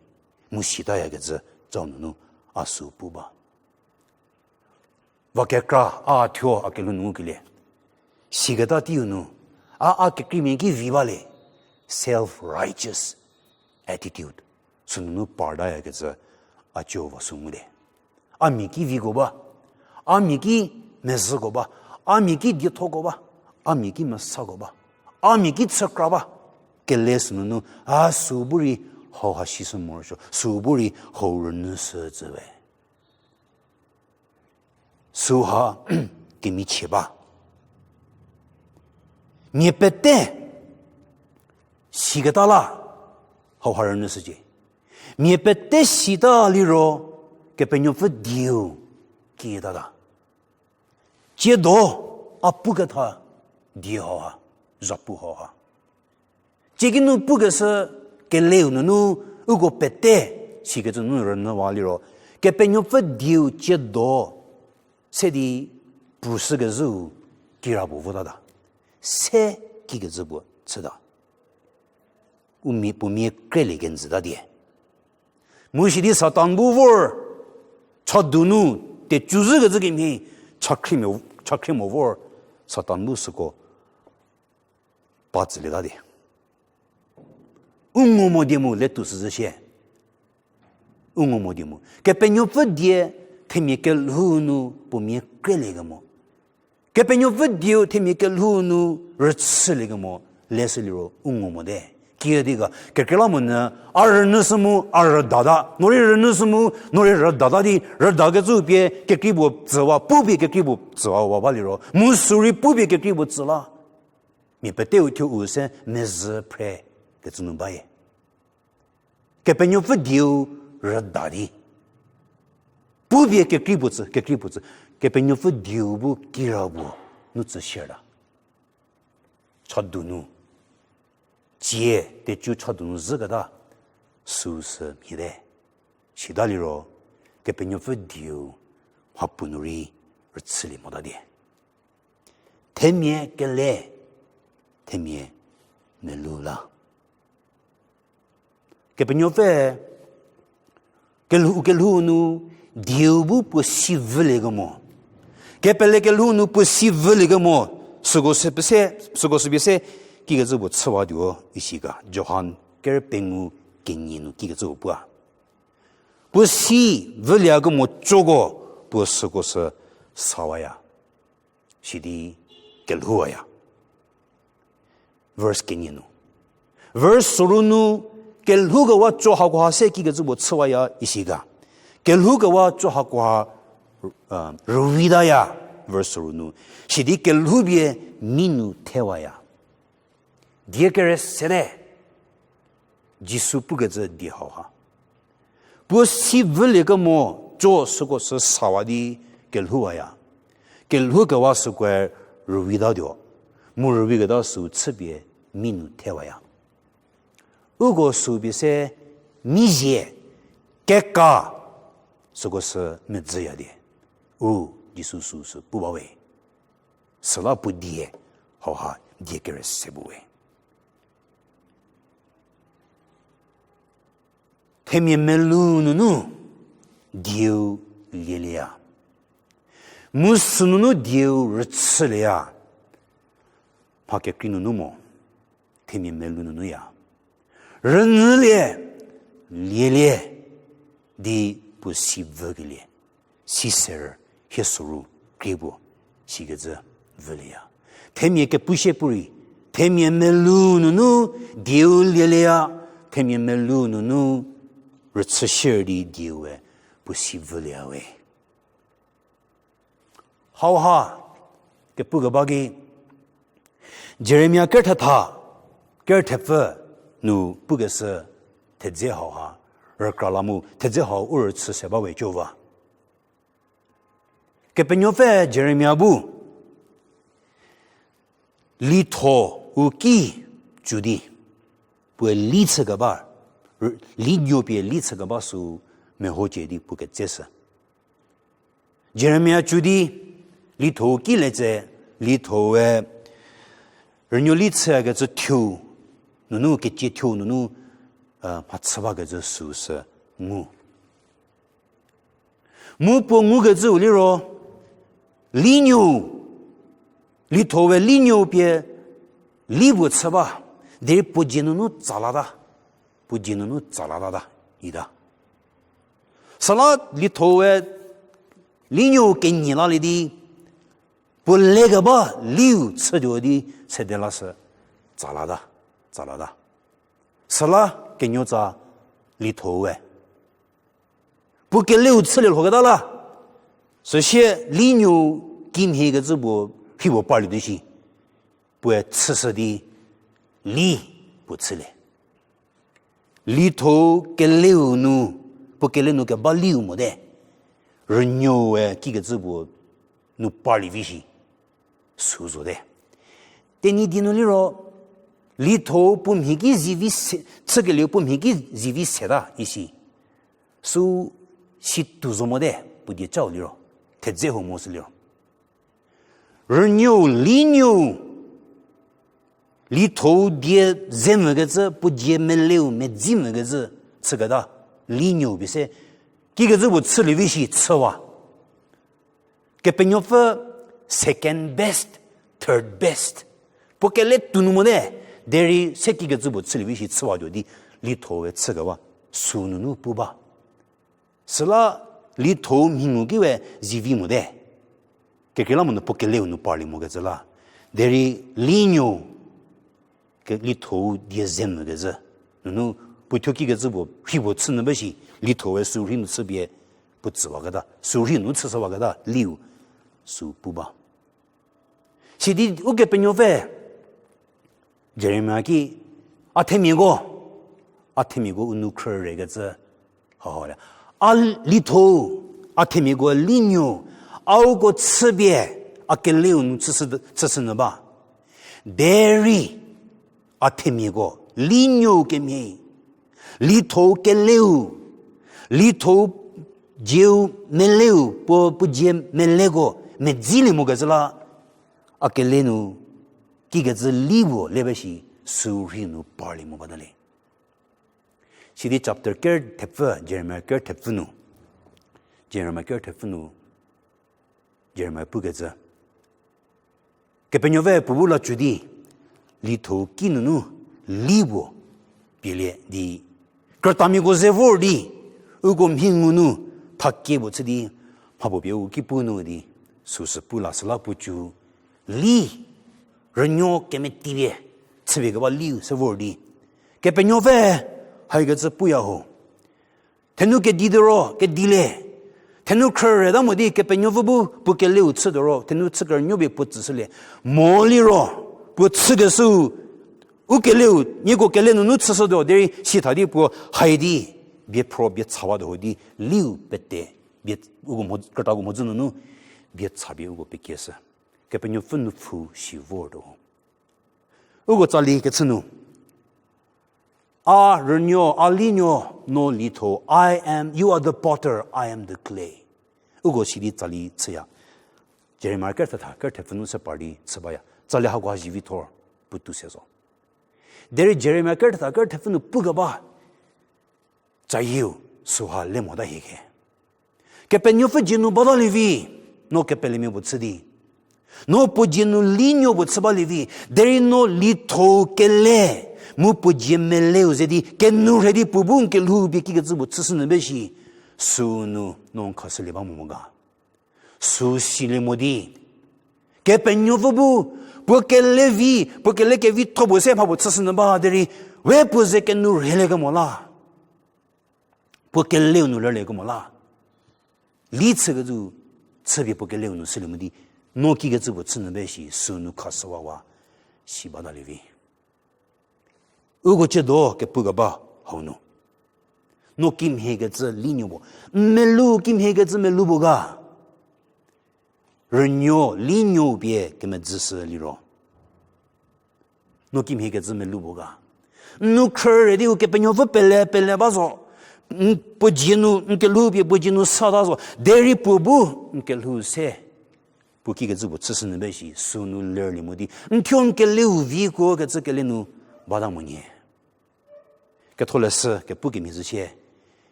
Mu sitayakecü, cau nunu, a sü pu ba. Va kekra a thuo a kelhou nu ngukelie. Siketa teiu nu, a a kekreimia ki vi ba le, self-righteous attitude. Sünunu partayakecü a cü va sü ngulie. A mia ki viko ba, a mia ki mezhüko ba, a mia ki diethoko ba, a mia ki mesako ba, a mia ki chükra ba. Kele sünunu, a sü bu rei hau ha sishü morosuo, sü bu rei hau rünyü sü zhü we. Sü ha kemichie ba. Mia pete siketa la hau ha rünyü shücie. Mia pete sita liro Kepenuopfü dieu kitata. Tsiedo a puketha die hau ha, zapu hau ha. Tsiekinu pukeshü keleu nunu uko pete sikecü nunu rünyüwa liro, Kepenuopfü dieu tsiedo se di pushükezhüu kira puo votata. Se kikecü puo chüta. U mia puo mia krelie kenjüta die. Mu sidi Satan bu vor, chadu nu, tecuzhükecü kemhie, chakhrie mo, chakhrie mo vor, Satan bu süko pa tsülieta die. U ngo mo die mu letuo süzhü sie. U ngo mo die mu. Kepenuopfü die themia kelhou nu puo mia krelie kemo. Kepenuopfü dieu themia kelhou nu rüchülie kemo. Leshü liro u ngo mote. Kiüdi ga, kekreilamonyü, a rünyü sü mu, a rüdata. No rei rünyü sü mu, no rei rüdata di, rüdakecü pie kekrei puo tsüwa, pupie kekrei puo tsüwa wa ba liro. Mu sü rei pupie kekrei puo tsü la. Mia peteu thuo u se mezhü phre kecü nu baye. Kepenuopfü dieu rüda di. Pupie kekrei puo tsü, kekrei puo tsü. Kepenuopfü dieu bu kira puo nu tsü sieta. Chadu nu. Tsie, tecu chadu nu zhüketa. Süsü mhie te. Sita liro, Kepenuopfü dieu mhapuo nu rei rüchülie mota die. Themia kele, themia melou la. Kepenuopfü, kelhou, kelhou nu, dieu bu puo si vüliekemo. Kepele kelhou nu puo si vüliekemo, süko sü pie se, süko sü pie se, kikecü puo chüwatuo isi ga. Johan kerü pengou kenie nu kikecü puo pua. Puo si vüliekemo coko, puo süko sü sawaya. Sidi kelhouwaya. Verse kenie nu. Verse soru nu, kelhoukewa co hakoha se kikecü puo chüwaya isi ga. Kelhoukewa co hakoha, rüwitaya, verse soru nu. Sidi kelhoupie mi nu thewaya. Die kere sete, Jisu pukecü die hauha. Puo si vüliekemo co süko sü sawa di kelhouwaya. Kelhoukewa sükoe rüwitatuo. Mu rüwiketa sü chüpie mi nu thewaya. Uko sü pie se mizie keka süko sü medzüya die. U Jisu süsü pu bawe. Süla puo die, hauha die kere se puwe. Themia melou nunu dieu lielieya. Mu sünunu dieu rüchülieya. Mha kekrei nunu mo, themia melou nunuya. Rünyülie, lielie, di puo si vükelie. Siser hie soru krie puo sikecü vülieya. Themia kepushie puorei, themia melou nunu dieu lielieya, themia melou nunu rüchüshie di dieu we puo si vülieya we. Hauha, kepukeba ki, Jeremia kerthetha, kerthepfü nu pukeshü thedze hauha, rükra la mu thedze hau u rüchü se bawe cova. Kepenuopfü Jeremia bu, litho u ki cü di, puoe li chükeba, r-, linuo pie li chükeba sü mehocie di puo ketseshü. Jeremia cü di, litho u ki le tse, litho we, rünuo li chükecü thuo, nunu kecie thuo, nunu, mhachü bakecü süsü ngu. Mu puo ngukecüu liro, linuo, litho we linuo pie li puo chü ba, derei puo dzie nunu tsalata, puo dzie nunu tsalatata, ita. Süla litho we linuo kenie lalie di, puo lekeba liu chütuo di sede lashü, tsalata, tsalata. Süla kenuotsa litho we puo keleu chülie lhoketa la, süsie linuo kimhiekecü puo rhi puo parlie di shi, puoe chüshü di li puo chülie. Litho keleu nu, puo kele nu keba liu mote, rünuoe kikecü puo nu parlie vi shi, sü zote. Tenyidie nu liro, litho puo mhi ki zivi se, chükelieu puo mhi ki zivi seta isi. Sü si tuo zo mote, puo die cau liro, thedze ho mo sü liro. Rünuou, linuou, lithou die ze mvükecü, puo dzie meleu medzi mvükecü, chüketa, linuou pie se, kikecü puo chülie vi shi chüwa. Kepenuopfü second best, third best. Puo kele tuo nu mote, derei se kikecü puo chülie vi shi chüwatuo di, lithou-e chükewa, sü nunu pu ba. Süla lithou mhingu ki we zivi mote. Kekreilamonyü puo keleu nu parlie mokecü la. Derei linuou, ke lithou die ze mvükecü. Nunu puo thuo kikecü puo, rhi puo chü nyü ba shi, lithou-e sü rhi nu chüpie puo tsüwaketa, sü rhi nu chüshüwaketa, liu sü pu ba. Sidi Ukepenuopfü, Jeremia ki, a themiako, a themiako u nu khrürekecü, haha le. A lithou, a themiako linuou, a uko chüpie, a keleu nu chüshü, chüshü nyü ba. Derei, a themiako, linuou kemhie, lithou keleu, lithou dieu meleu, puo, puo dzie meleko, medzilie mokecü la, a kele nu, kikecü li puo le ba shi, sü rhi nu parlie mo bata le. Sidi chapter ker thepfü, Jeremia ker thepfü nu, Jeremia ker thepfü nu, Jeremia pukecü. Kepenuopfü puo bu la cü di, lithou ki nunu li puo pielie di, krütamiako ze vor di, uko mhingu nu thakie puo chü di, mha puo pie u ki pu nu di, süsü pu la süla puo cü, li, rünuo kemetipie, chüpie keba liu se vor di. Kepenuopfü, haikecü puya ho. Thenu kedi di ro, kedilie. Thenu khrüre ta mo di Kepenuopfü bu puo keleu chütuo ro, thenu chü kerünuo pie puo tsüshülie. Mo liro, puo chükeshü, u keleu, nieko kele nunu chüshütuo, derei sitha di puo hai di, bie phro, bie tsawa tuo ho di, liu pete, bie, uko mho, krütako mhodzü nunu, bie tsapie uko pekieshü. Kepenuopfü nupfu si vortuo. Uko tsali kechü nu. A rünuo, a linuo, no lithou, I am, you are the potter, I am the clay. Uko sidi tsali chüya. Jeremia ker thetha ker thepfü nu se par di chü baya. Tsali hakoha zivi thor puotou se zo. Derei Jeremia ker thetha ker thepfü nu pukeba, tsayieu süha le mota hie khe. Kepenuopfü dzie nu batalie vi, no kepelemia puo chü di. No puo dzie nu linuo puo chü balie vi, derei no litho kele, mu puo dzie meleu ze di, kenu rhe di puo bu n kelhou pie kikecü puo chüshü nyü be shi, süu nu no n khashülie ba mo mo ga. Süu silie mo di. Kepenuopfü bu, puo kele vi, puo kele kevitho puo se mha puo chüshü nyü ba derei, we puo ze kenu rheliekemo la. Puo keleu nu rheliekemo la. Li chükecü, chüpie puo keleu nu shülie mo di, no kikecü puo chü nyü be shi, süu nu khashüwawa, si batalie vi. Uko ciedo kepukeba hau nu. No kimhiekecü linuo puo. N melu kimhiekecü melu puo ga. Rünuo, linuo pie kemedzüshü liro. No kimhiekecü melu puo ga. N nu khrüre di Ukepenuopfü pele, pele ba zo. N puo dzie nu, n kelhou pie puo dzie nu sata zo. Derei puo bu n kelhou se. Puo kikecü puo chüshü nyü be shi, süu nu lerlie mo di. N thuo n keleu vikuo kecü kele nu bata mo nyie. Ketholeshü kepu kemhie zhü sie,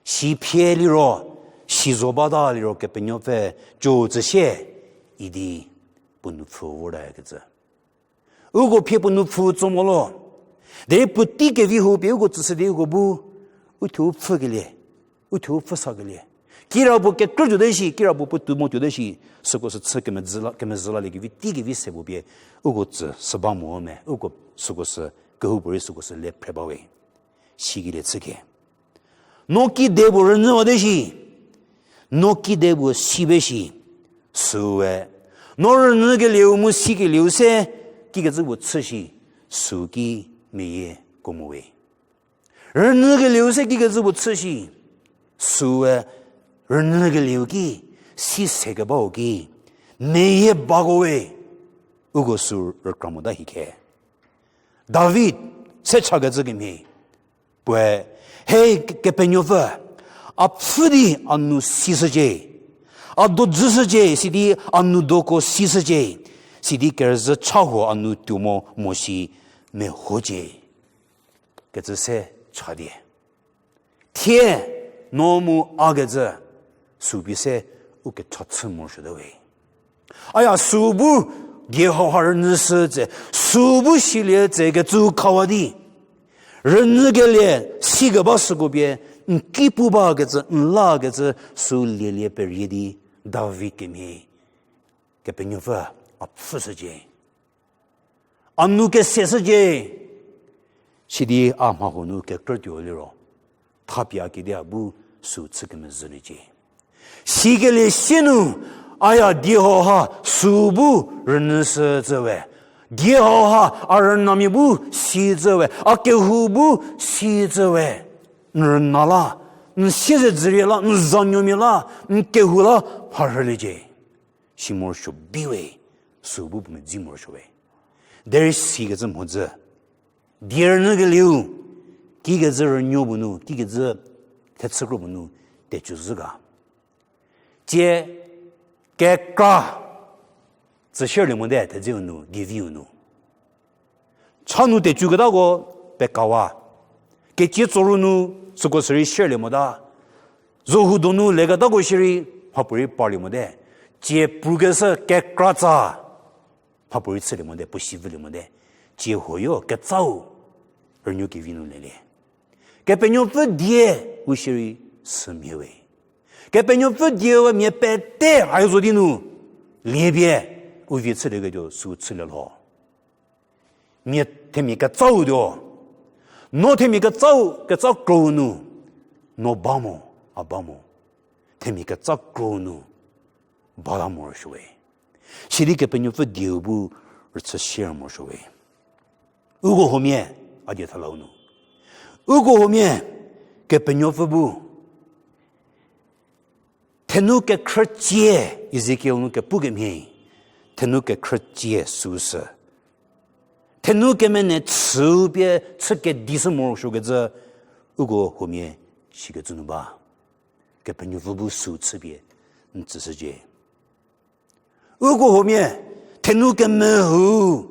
si phie liro, si zo bata liro Kepenuopfü co tsü sie, idi puo nupfhü vorta kecü. Uko phie puo nupfhü tso mo lo. Derei puotei kevi hau pie uko tsüshü di uko bu, u thuo u pfhükelie, u thuo u pfhüsakelie. Kira puo kekrü tuote shi, kira puo puotou mo tuote shi, süko sü chü kemezhü la, kemezhü laliekevi, tei kevi se puo pie, uko tsü sü ba mo me, uko süko sü kehoupuorei süko sü le phre bawe. Sikelie chüke. No kide puo rünyüwate shi, no kide puo si be shi, süe. No rünyükelieu mu sikelieu se, kikecü puo chü shi, süu ki meyie ko mo we. Rünyükelieu se kikecü puo chü shi, süe rünyükelieu ki, si se kebau ki, meyie bako we, uko sü rükra mota hie khe. David, se chakecü kemhie, puoe, he Kepenuopfü, a pfhü di a nu sishücie, a do dzüshücie, sidi a nu doko sishücie, sidi kerüzhü cha huo a nu tuo mo mo shi mehocie, kecü se cha die. Thie, no mu a kecü, süu pie se u kecha chü morosuote we. Aya süu bu die hauha rünyüshü tse, süu bu silie tse kecü khawa di. Rünyükelie sikeba süko pie, n ki pu bakecü, n lakecü, süu lielie perie di, David kemhie, Kepenuopfü a pfhüshücie. A nu keseshücie, sidi a mha huo nu kekrütuo liro, thapie a kidi a bu süu chü kemezhüliecie. Sikelie sie nu, aya die hauha süu bu rünyüshü tsü we. Die hauha a rünamia bu si tsü we. A kehou bu si tsü we. N rüna la, n siezedzürie la, n zanuomia la, n kehou la mharhüliecie. Si morosuo bi we, süu bu puo medzi morosuo we. Derei sikecü mhodzü. Die rünyükelieu, kikecü rünuo puo nu, kikecü thechükro puo nu, tecü zhü ga. Tsie kekra, tsü shierlie mote, thedzeu nu, dieviu nu. Cha nu tecü ketako pekawa. Ketsie tsoru nu süko sürei shierlie mota. Zohu donu leketako shierei mhapuorei parlie mote. Tsie prukeshü kekra tsa mhapuorei chülie mote, puo si vülie mote. Tsie huoyo ketsau rünuo kevi nu lelie. Kepenuopfü die u shierei sümhie we. Kepenuopfü die we mia pete hai zo di nu lie pie u vie chülieketuo süu chülie lho. Mia themia ketsau tuo. No themia ketsau, ketsa krou nu. No ba mo, a ba mo. Themia ketsa krou nu. Bata morosuo we. Sidi Kepenuopfü dieu bu rüchü share morosuo we. Uko huomia, a die thalau nu. Uko huomia, Kepenuopfü bu thenu kekhrücie, Ezekiel nu kepu kemhie, thenu kekhrücie süu sü. Thenu kemene chüu pie chü kedishü morosuokecü, uko huomia sikecü nu ba. Kepenuopfü bu süu chüpie n tsüshücie. Uko huomia, thenu kemehü,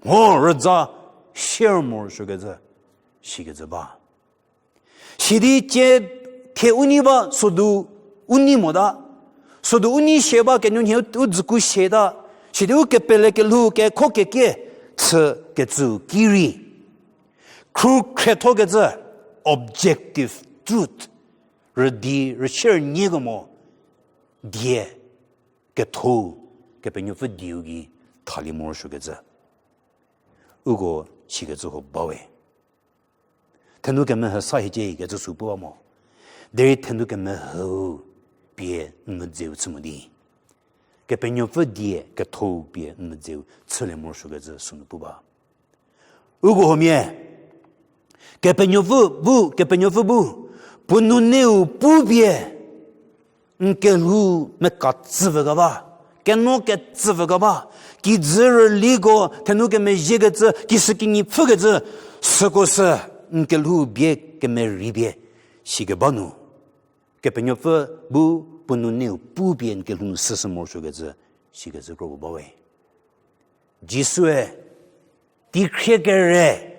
mho rüza, share morosuokecü, shikecü ba. Sidi cie thie u nei ba, sodu u nei mota. Sodu u nei shie ba, kenuonhie u dzüku shieta. Sidi u kepele kelhou kekho kekie, chü kecüu ki rei. Khrukhriethokecü, objective truth. Rüdi, rüshie rünyiekemo, die, ketho, Kepenuopfü dieu gei thalie morosuokecü. Uko shikecü ho bawe. Thenu kemehü sa hiecie kecü sü pu ba mo. Derei thenu kemehü pie n medzeu chü mo di. Kepenuopfü die ketho pie n medzeu chülie morosuokecü sünu pu ba. Uko huomia, Kepenuopfü bu, Kepenuopfü bu, puo nuneu pu pie, n kelhou meka tsüvü ga ba, keno ketsüvü ga ba, kijü rüliko, thenu kemezhiekecü, kisükinyi pfhükecü, süko sü, n kelhou bie kemerei bie, shikeba nu. Kepenuopfü bu puo nuneu pu pie n kelhou nu süsü morosuokecü, shikecü kro puo bawe. Jisue, teikhrie kere,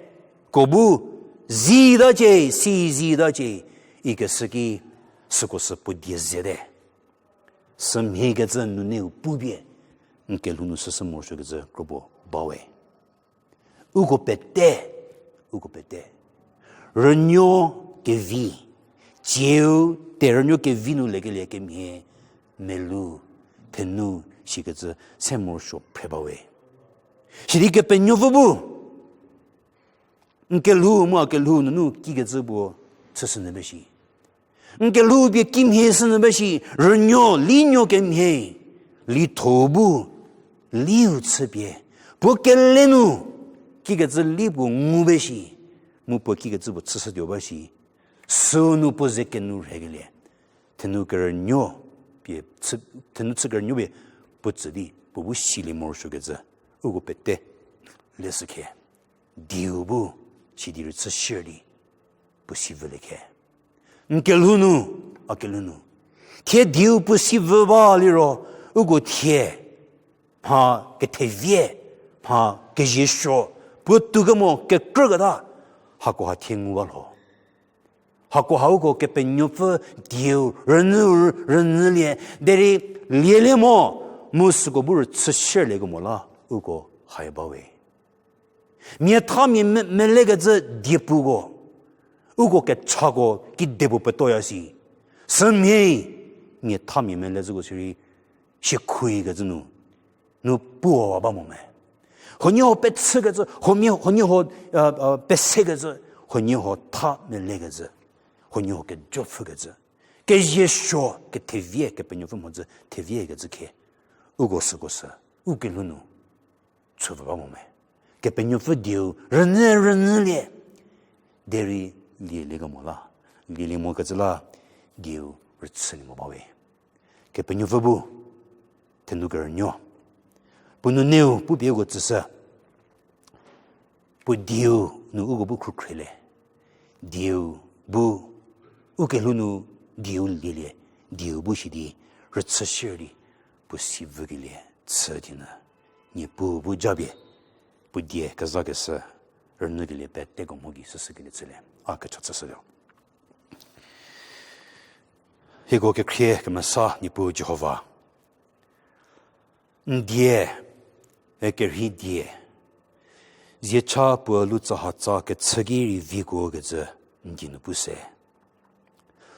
ko bu, zitacie, si zitacie, ikeshü ki, süko sü puo die zete. Sümhiekecü nuneu pu pie, n kelhou nu süsü morosuokecü kro puo bawe. Uko pete, uko pete. Rünuo kevi, cieu terünuo kevi nu lekelie kemhie, melu, thenu, shikecü se morosuo phre bawe. Sidi Kepenuopfü bu, n kelhou mu a kelhou nunu kikecü puo chüshünyü ba shi. N kelhou pie kimhie shünyü ba shi, rünuo, linuo kemhie, litho bu, liu chüpie, puo kele nu, kikecü li puo ngu ba shi, mu puo kikecü puo chüshütuo ba shi, sünu puo ze kenu rhekelie, thenu kerünuo pie, thenu chü kerünuo pie, puo tsü di, puo bu silie morosuokecü, uko pete, leshükhe. Dieu bu, sidi rüchü shierei, puo si vülie khe. N kelhou nu, a kelhou nu. Thie dieu puo si vü ba liro, uko thie, mha kethevie, mha keziesuo, puo tuo kemo kekrüketa, hakoha thie ngu ba lho. Hakoha uko Kepenuopfü dieu rünyü, rünyülie, derei lielie mo, mu süko bu rüchü shierliekemo la, uko hae bawe. Mia tha mia me-, melekecü diepuko, uko kechako kidepuo petoya si. Sümhie, mia tha mia melezhüko sirei, shikhuikecü nu, nu puowa ba mo me. Huoniehuo pechükecü, huomia-, huoniehuo, pesekecü, huoniehuo tha melekecü, huoniehuo kejopfhükecü, keziesuo kethevie Kepenuopfü mhodzü theviekecü khe, uko süko sü, u kelhou nu, chüpfü ba mo me. Kepenuopfü dieu rünyü rünyülie. Derei lielie kemo la, lielie mokecü la, dieu rüchülie mo bawe. Kepenuopfü bu, thenu kerünuo. Puo nuneu pupie uko tsüshü. Puo dieu nu uko bu khrukhriele. Dieu bu, u kelhou nu dieu lielie. Dieu bu sidi, rüchü shierei, puo si vükelie, chü di nyü. Niepuu bu japie, puo die kezakeshü, rünyükelie peteko mho gei süsükelie chülie. A kecha chüshütuo. Hieko kekhrie kemesa Niepuu Jihova. N die, e kerhei die. Ziecha puo lutsahatsa kechü ki rei vikuo kecü n die nu pu se.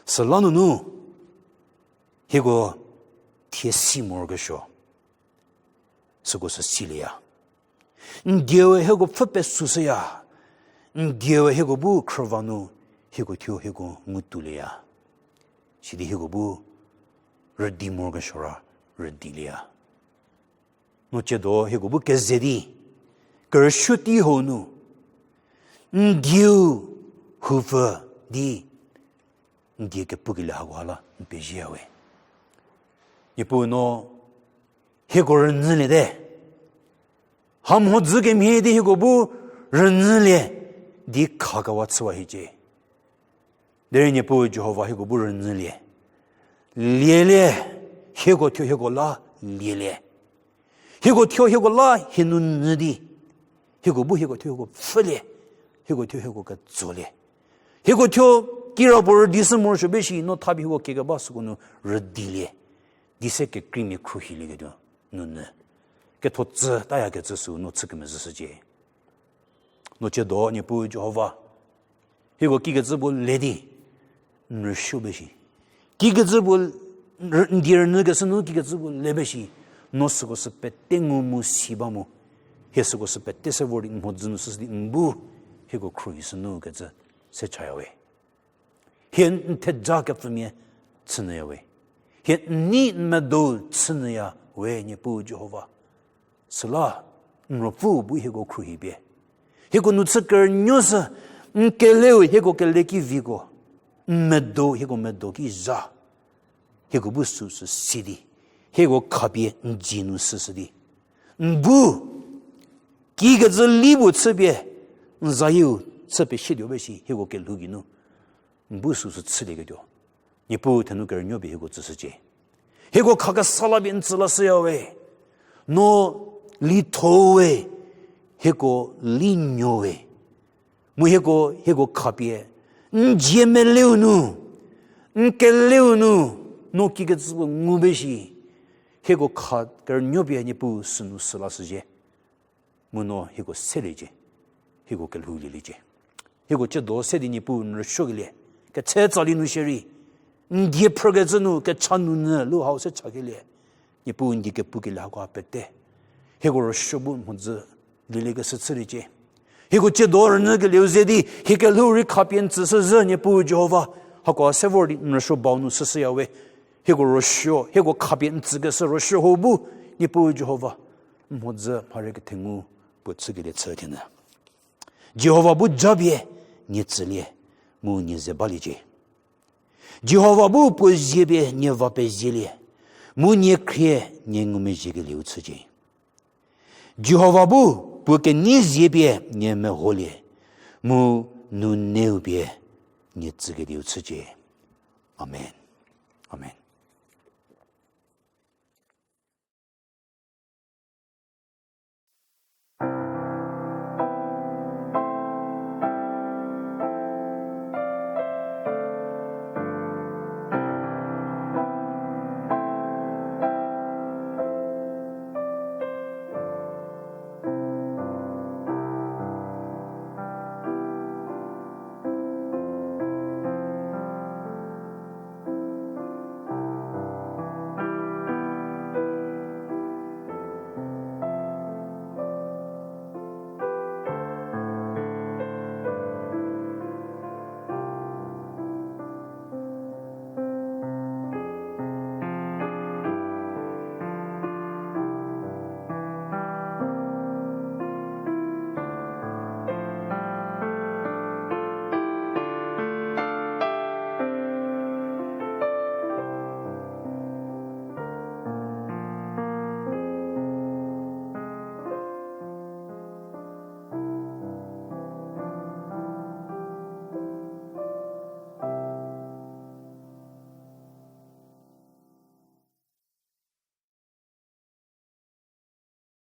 Süla nunu, hieko thie si morokesuo. Süko sü silieya. N dieu hieko pfhü pesushüya. N dieu hieko bu khrüva nu hieko thuo hieko ngutulieya. Sidi hieko bu rüdi morokesuo ra rüdilieya. No ciedo hieko bu keze di, kerüsuo tei hau nu, n dieu hupfü di, n die kepukelie hakoha la n pezie we. Niepuu no hieko rünyüliete. Ha mhodzü kemhie di hieko bu rünyülie di khakewa chüwa hiecie. Derei Niepuu Jihova hieko bu rünyülie. Lielie, hieko thuo hieko la lielie. Hieko thuo hieko la hie nu nyü di, hieko bu hieko thuo hieko pfhülie, hieko thuo hieko ketsolie. Hieko thuo kirapuo rüdi sü morosuo be shi no thabi hieko kekeba süko nu rüdilie. Di se kekreimia khruohilieketuo nu nyü. Ketho tsü tayakecü sü no chü kemezhüshücie. No tsiedo Niepuu Jihova, hieko kikecü puo le di n rüsuo be shi. Kikecü puo, n die rünyükeshü nu kikecü puo le be shi. No süko sü pete ngu mu si ba mu. Hie süko sü pete se vor di n mhodzü nu süsü di n bu hieko khruohishü nu kecü se chaya we. Hie n theja kepfümia chünyüya we. Hie n nei n medo chünyüya we Niepuu Jihova. Süla n Ruopfü bu hieko khruohi pie, hieko nu chü kerünuo sü, n keleu hieko kele ki viko, n medo hieko medo ki zha, hieko bu süsü si di, hieko khapie n dzie nu süsü di, n bu kikecü li puo chüpie, n zayieu chü pesietuo be shi hieko kelhou geinu n bu süsü chülieketuo Niepuu thenou kerünuo pie hieko tsüshücie. Hieko khakesa la pie n tsü lashüya we. No litho we, hieko linuo we. Mu hieko, hieko khapie n dzie meleu nu, n keleu nu, no kikecü puo ngu be shi, hieko kha kerünuo pie Niepuu sünu sü lashüzhie. Mu no hieko seliecie, hieko kelhou lieliecie. Hieko tsiedo se di Niepuu n rüsuokelie, ketse tsali nu shierei, n die phrükecü nu kecha nu nyü lu hau se chakelie, Niepuu n die kepukelie hakoha pete, hieko rüsuo bu mhodzü lieliekeshü chüliecie. Hieko tsiedo rünyükelieu ze di hie kelhou rei khapie n tsüshüzhü Niepuu Jihova, hakoha se vor di n rüsuo bau nu süshüya we. Hieko rüsuo, hieko khapie n tsükeshü rüsuo ho bu Niepuu Jihova, mhodzü mhare kethengu puo chükelie chü thienyü. Jihova bu japie nie tsülie, mu nie ze baliecie. Jihova bu puo zie pie nie va pezielie, mu nie khrie nie ngumezhiekelieu chücie. Jihova bu puo kenei zie pie nie meholie, mu nuneu pie nie tsükedieu chücie. Amen.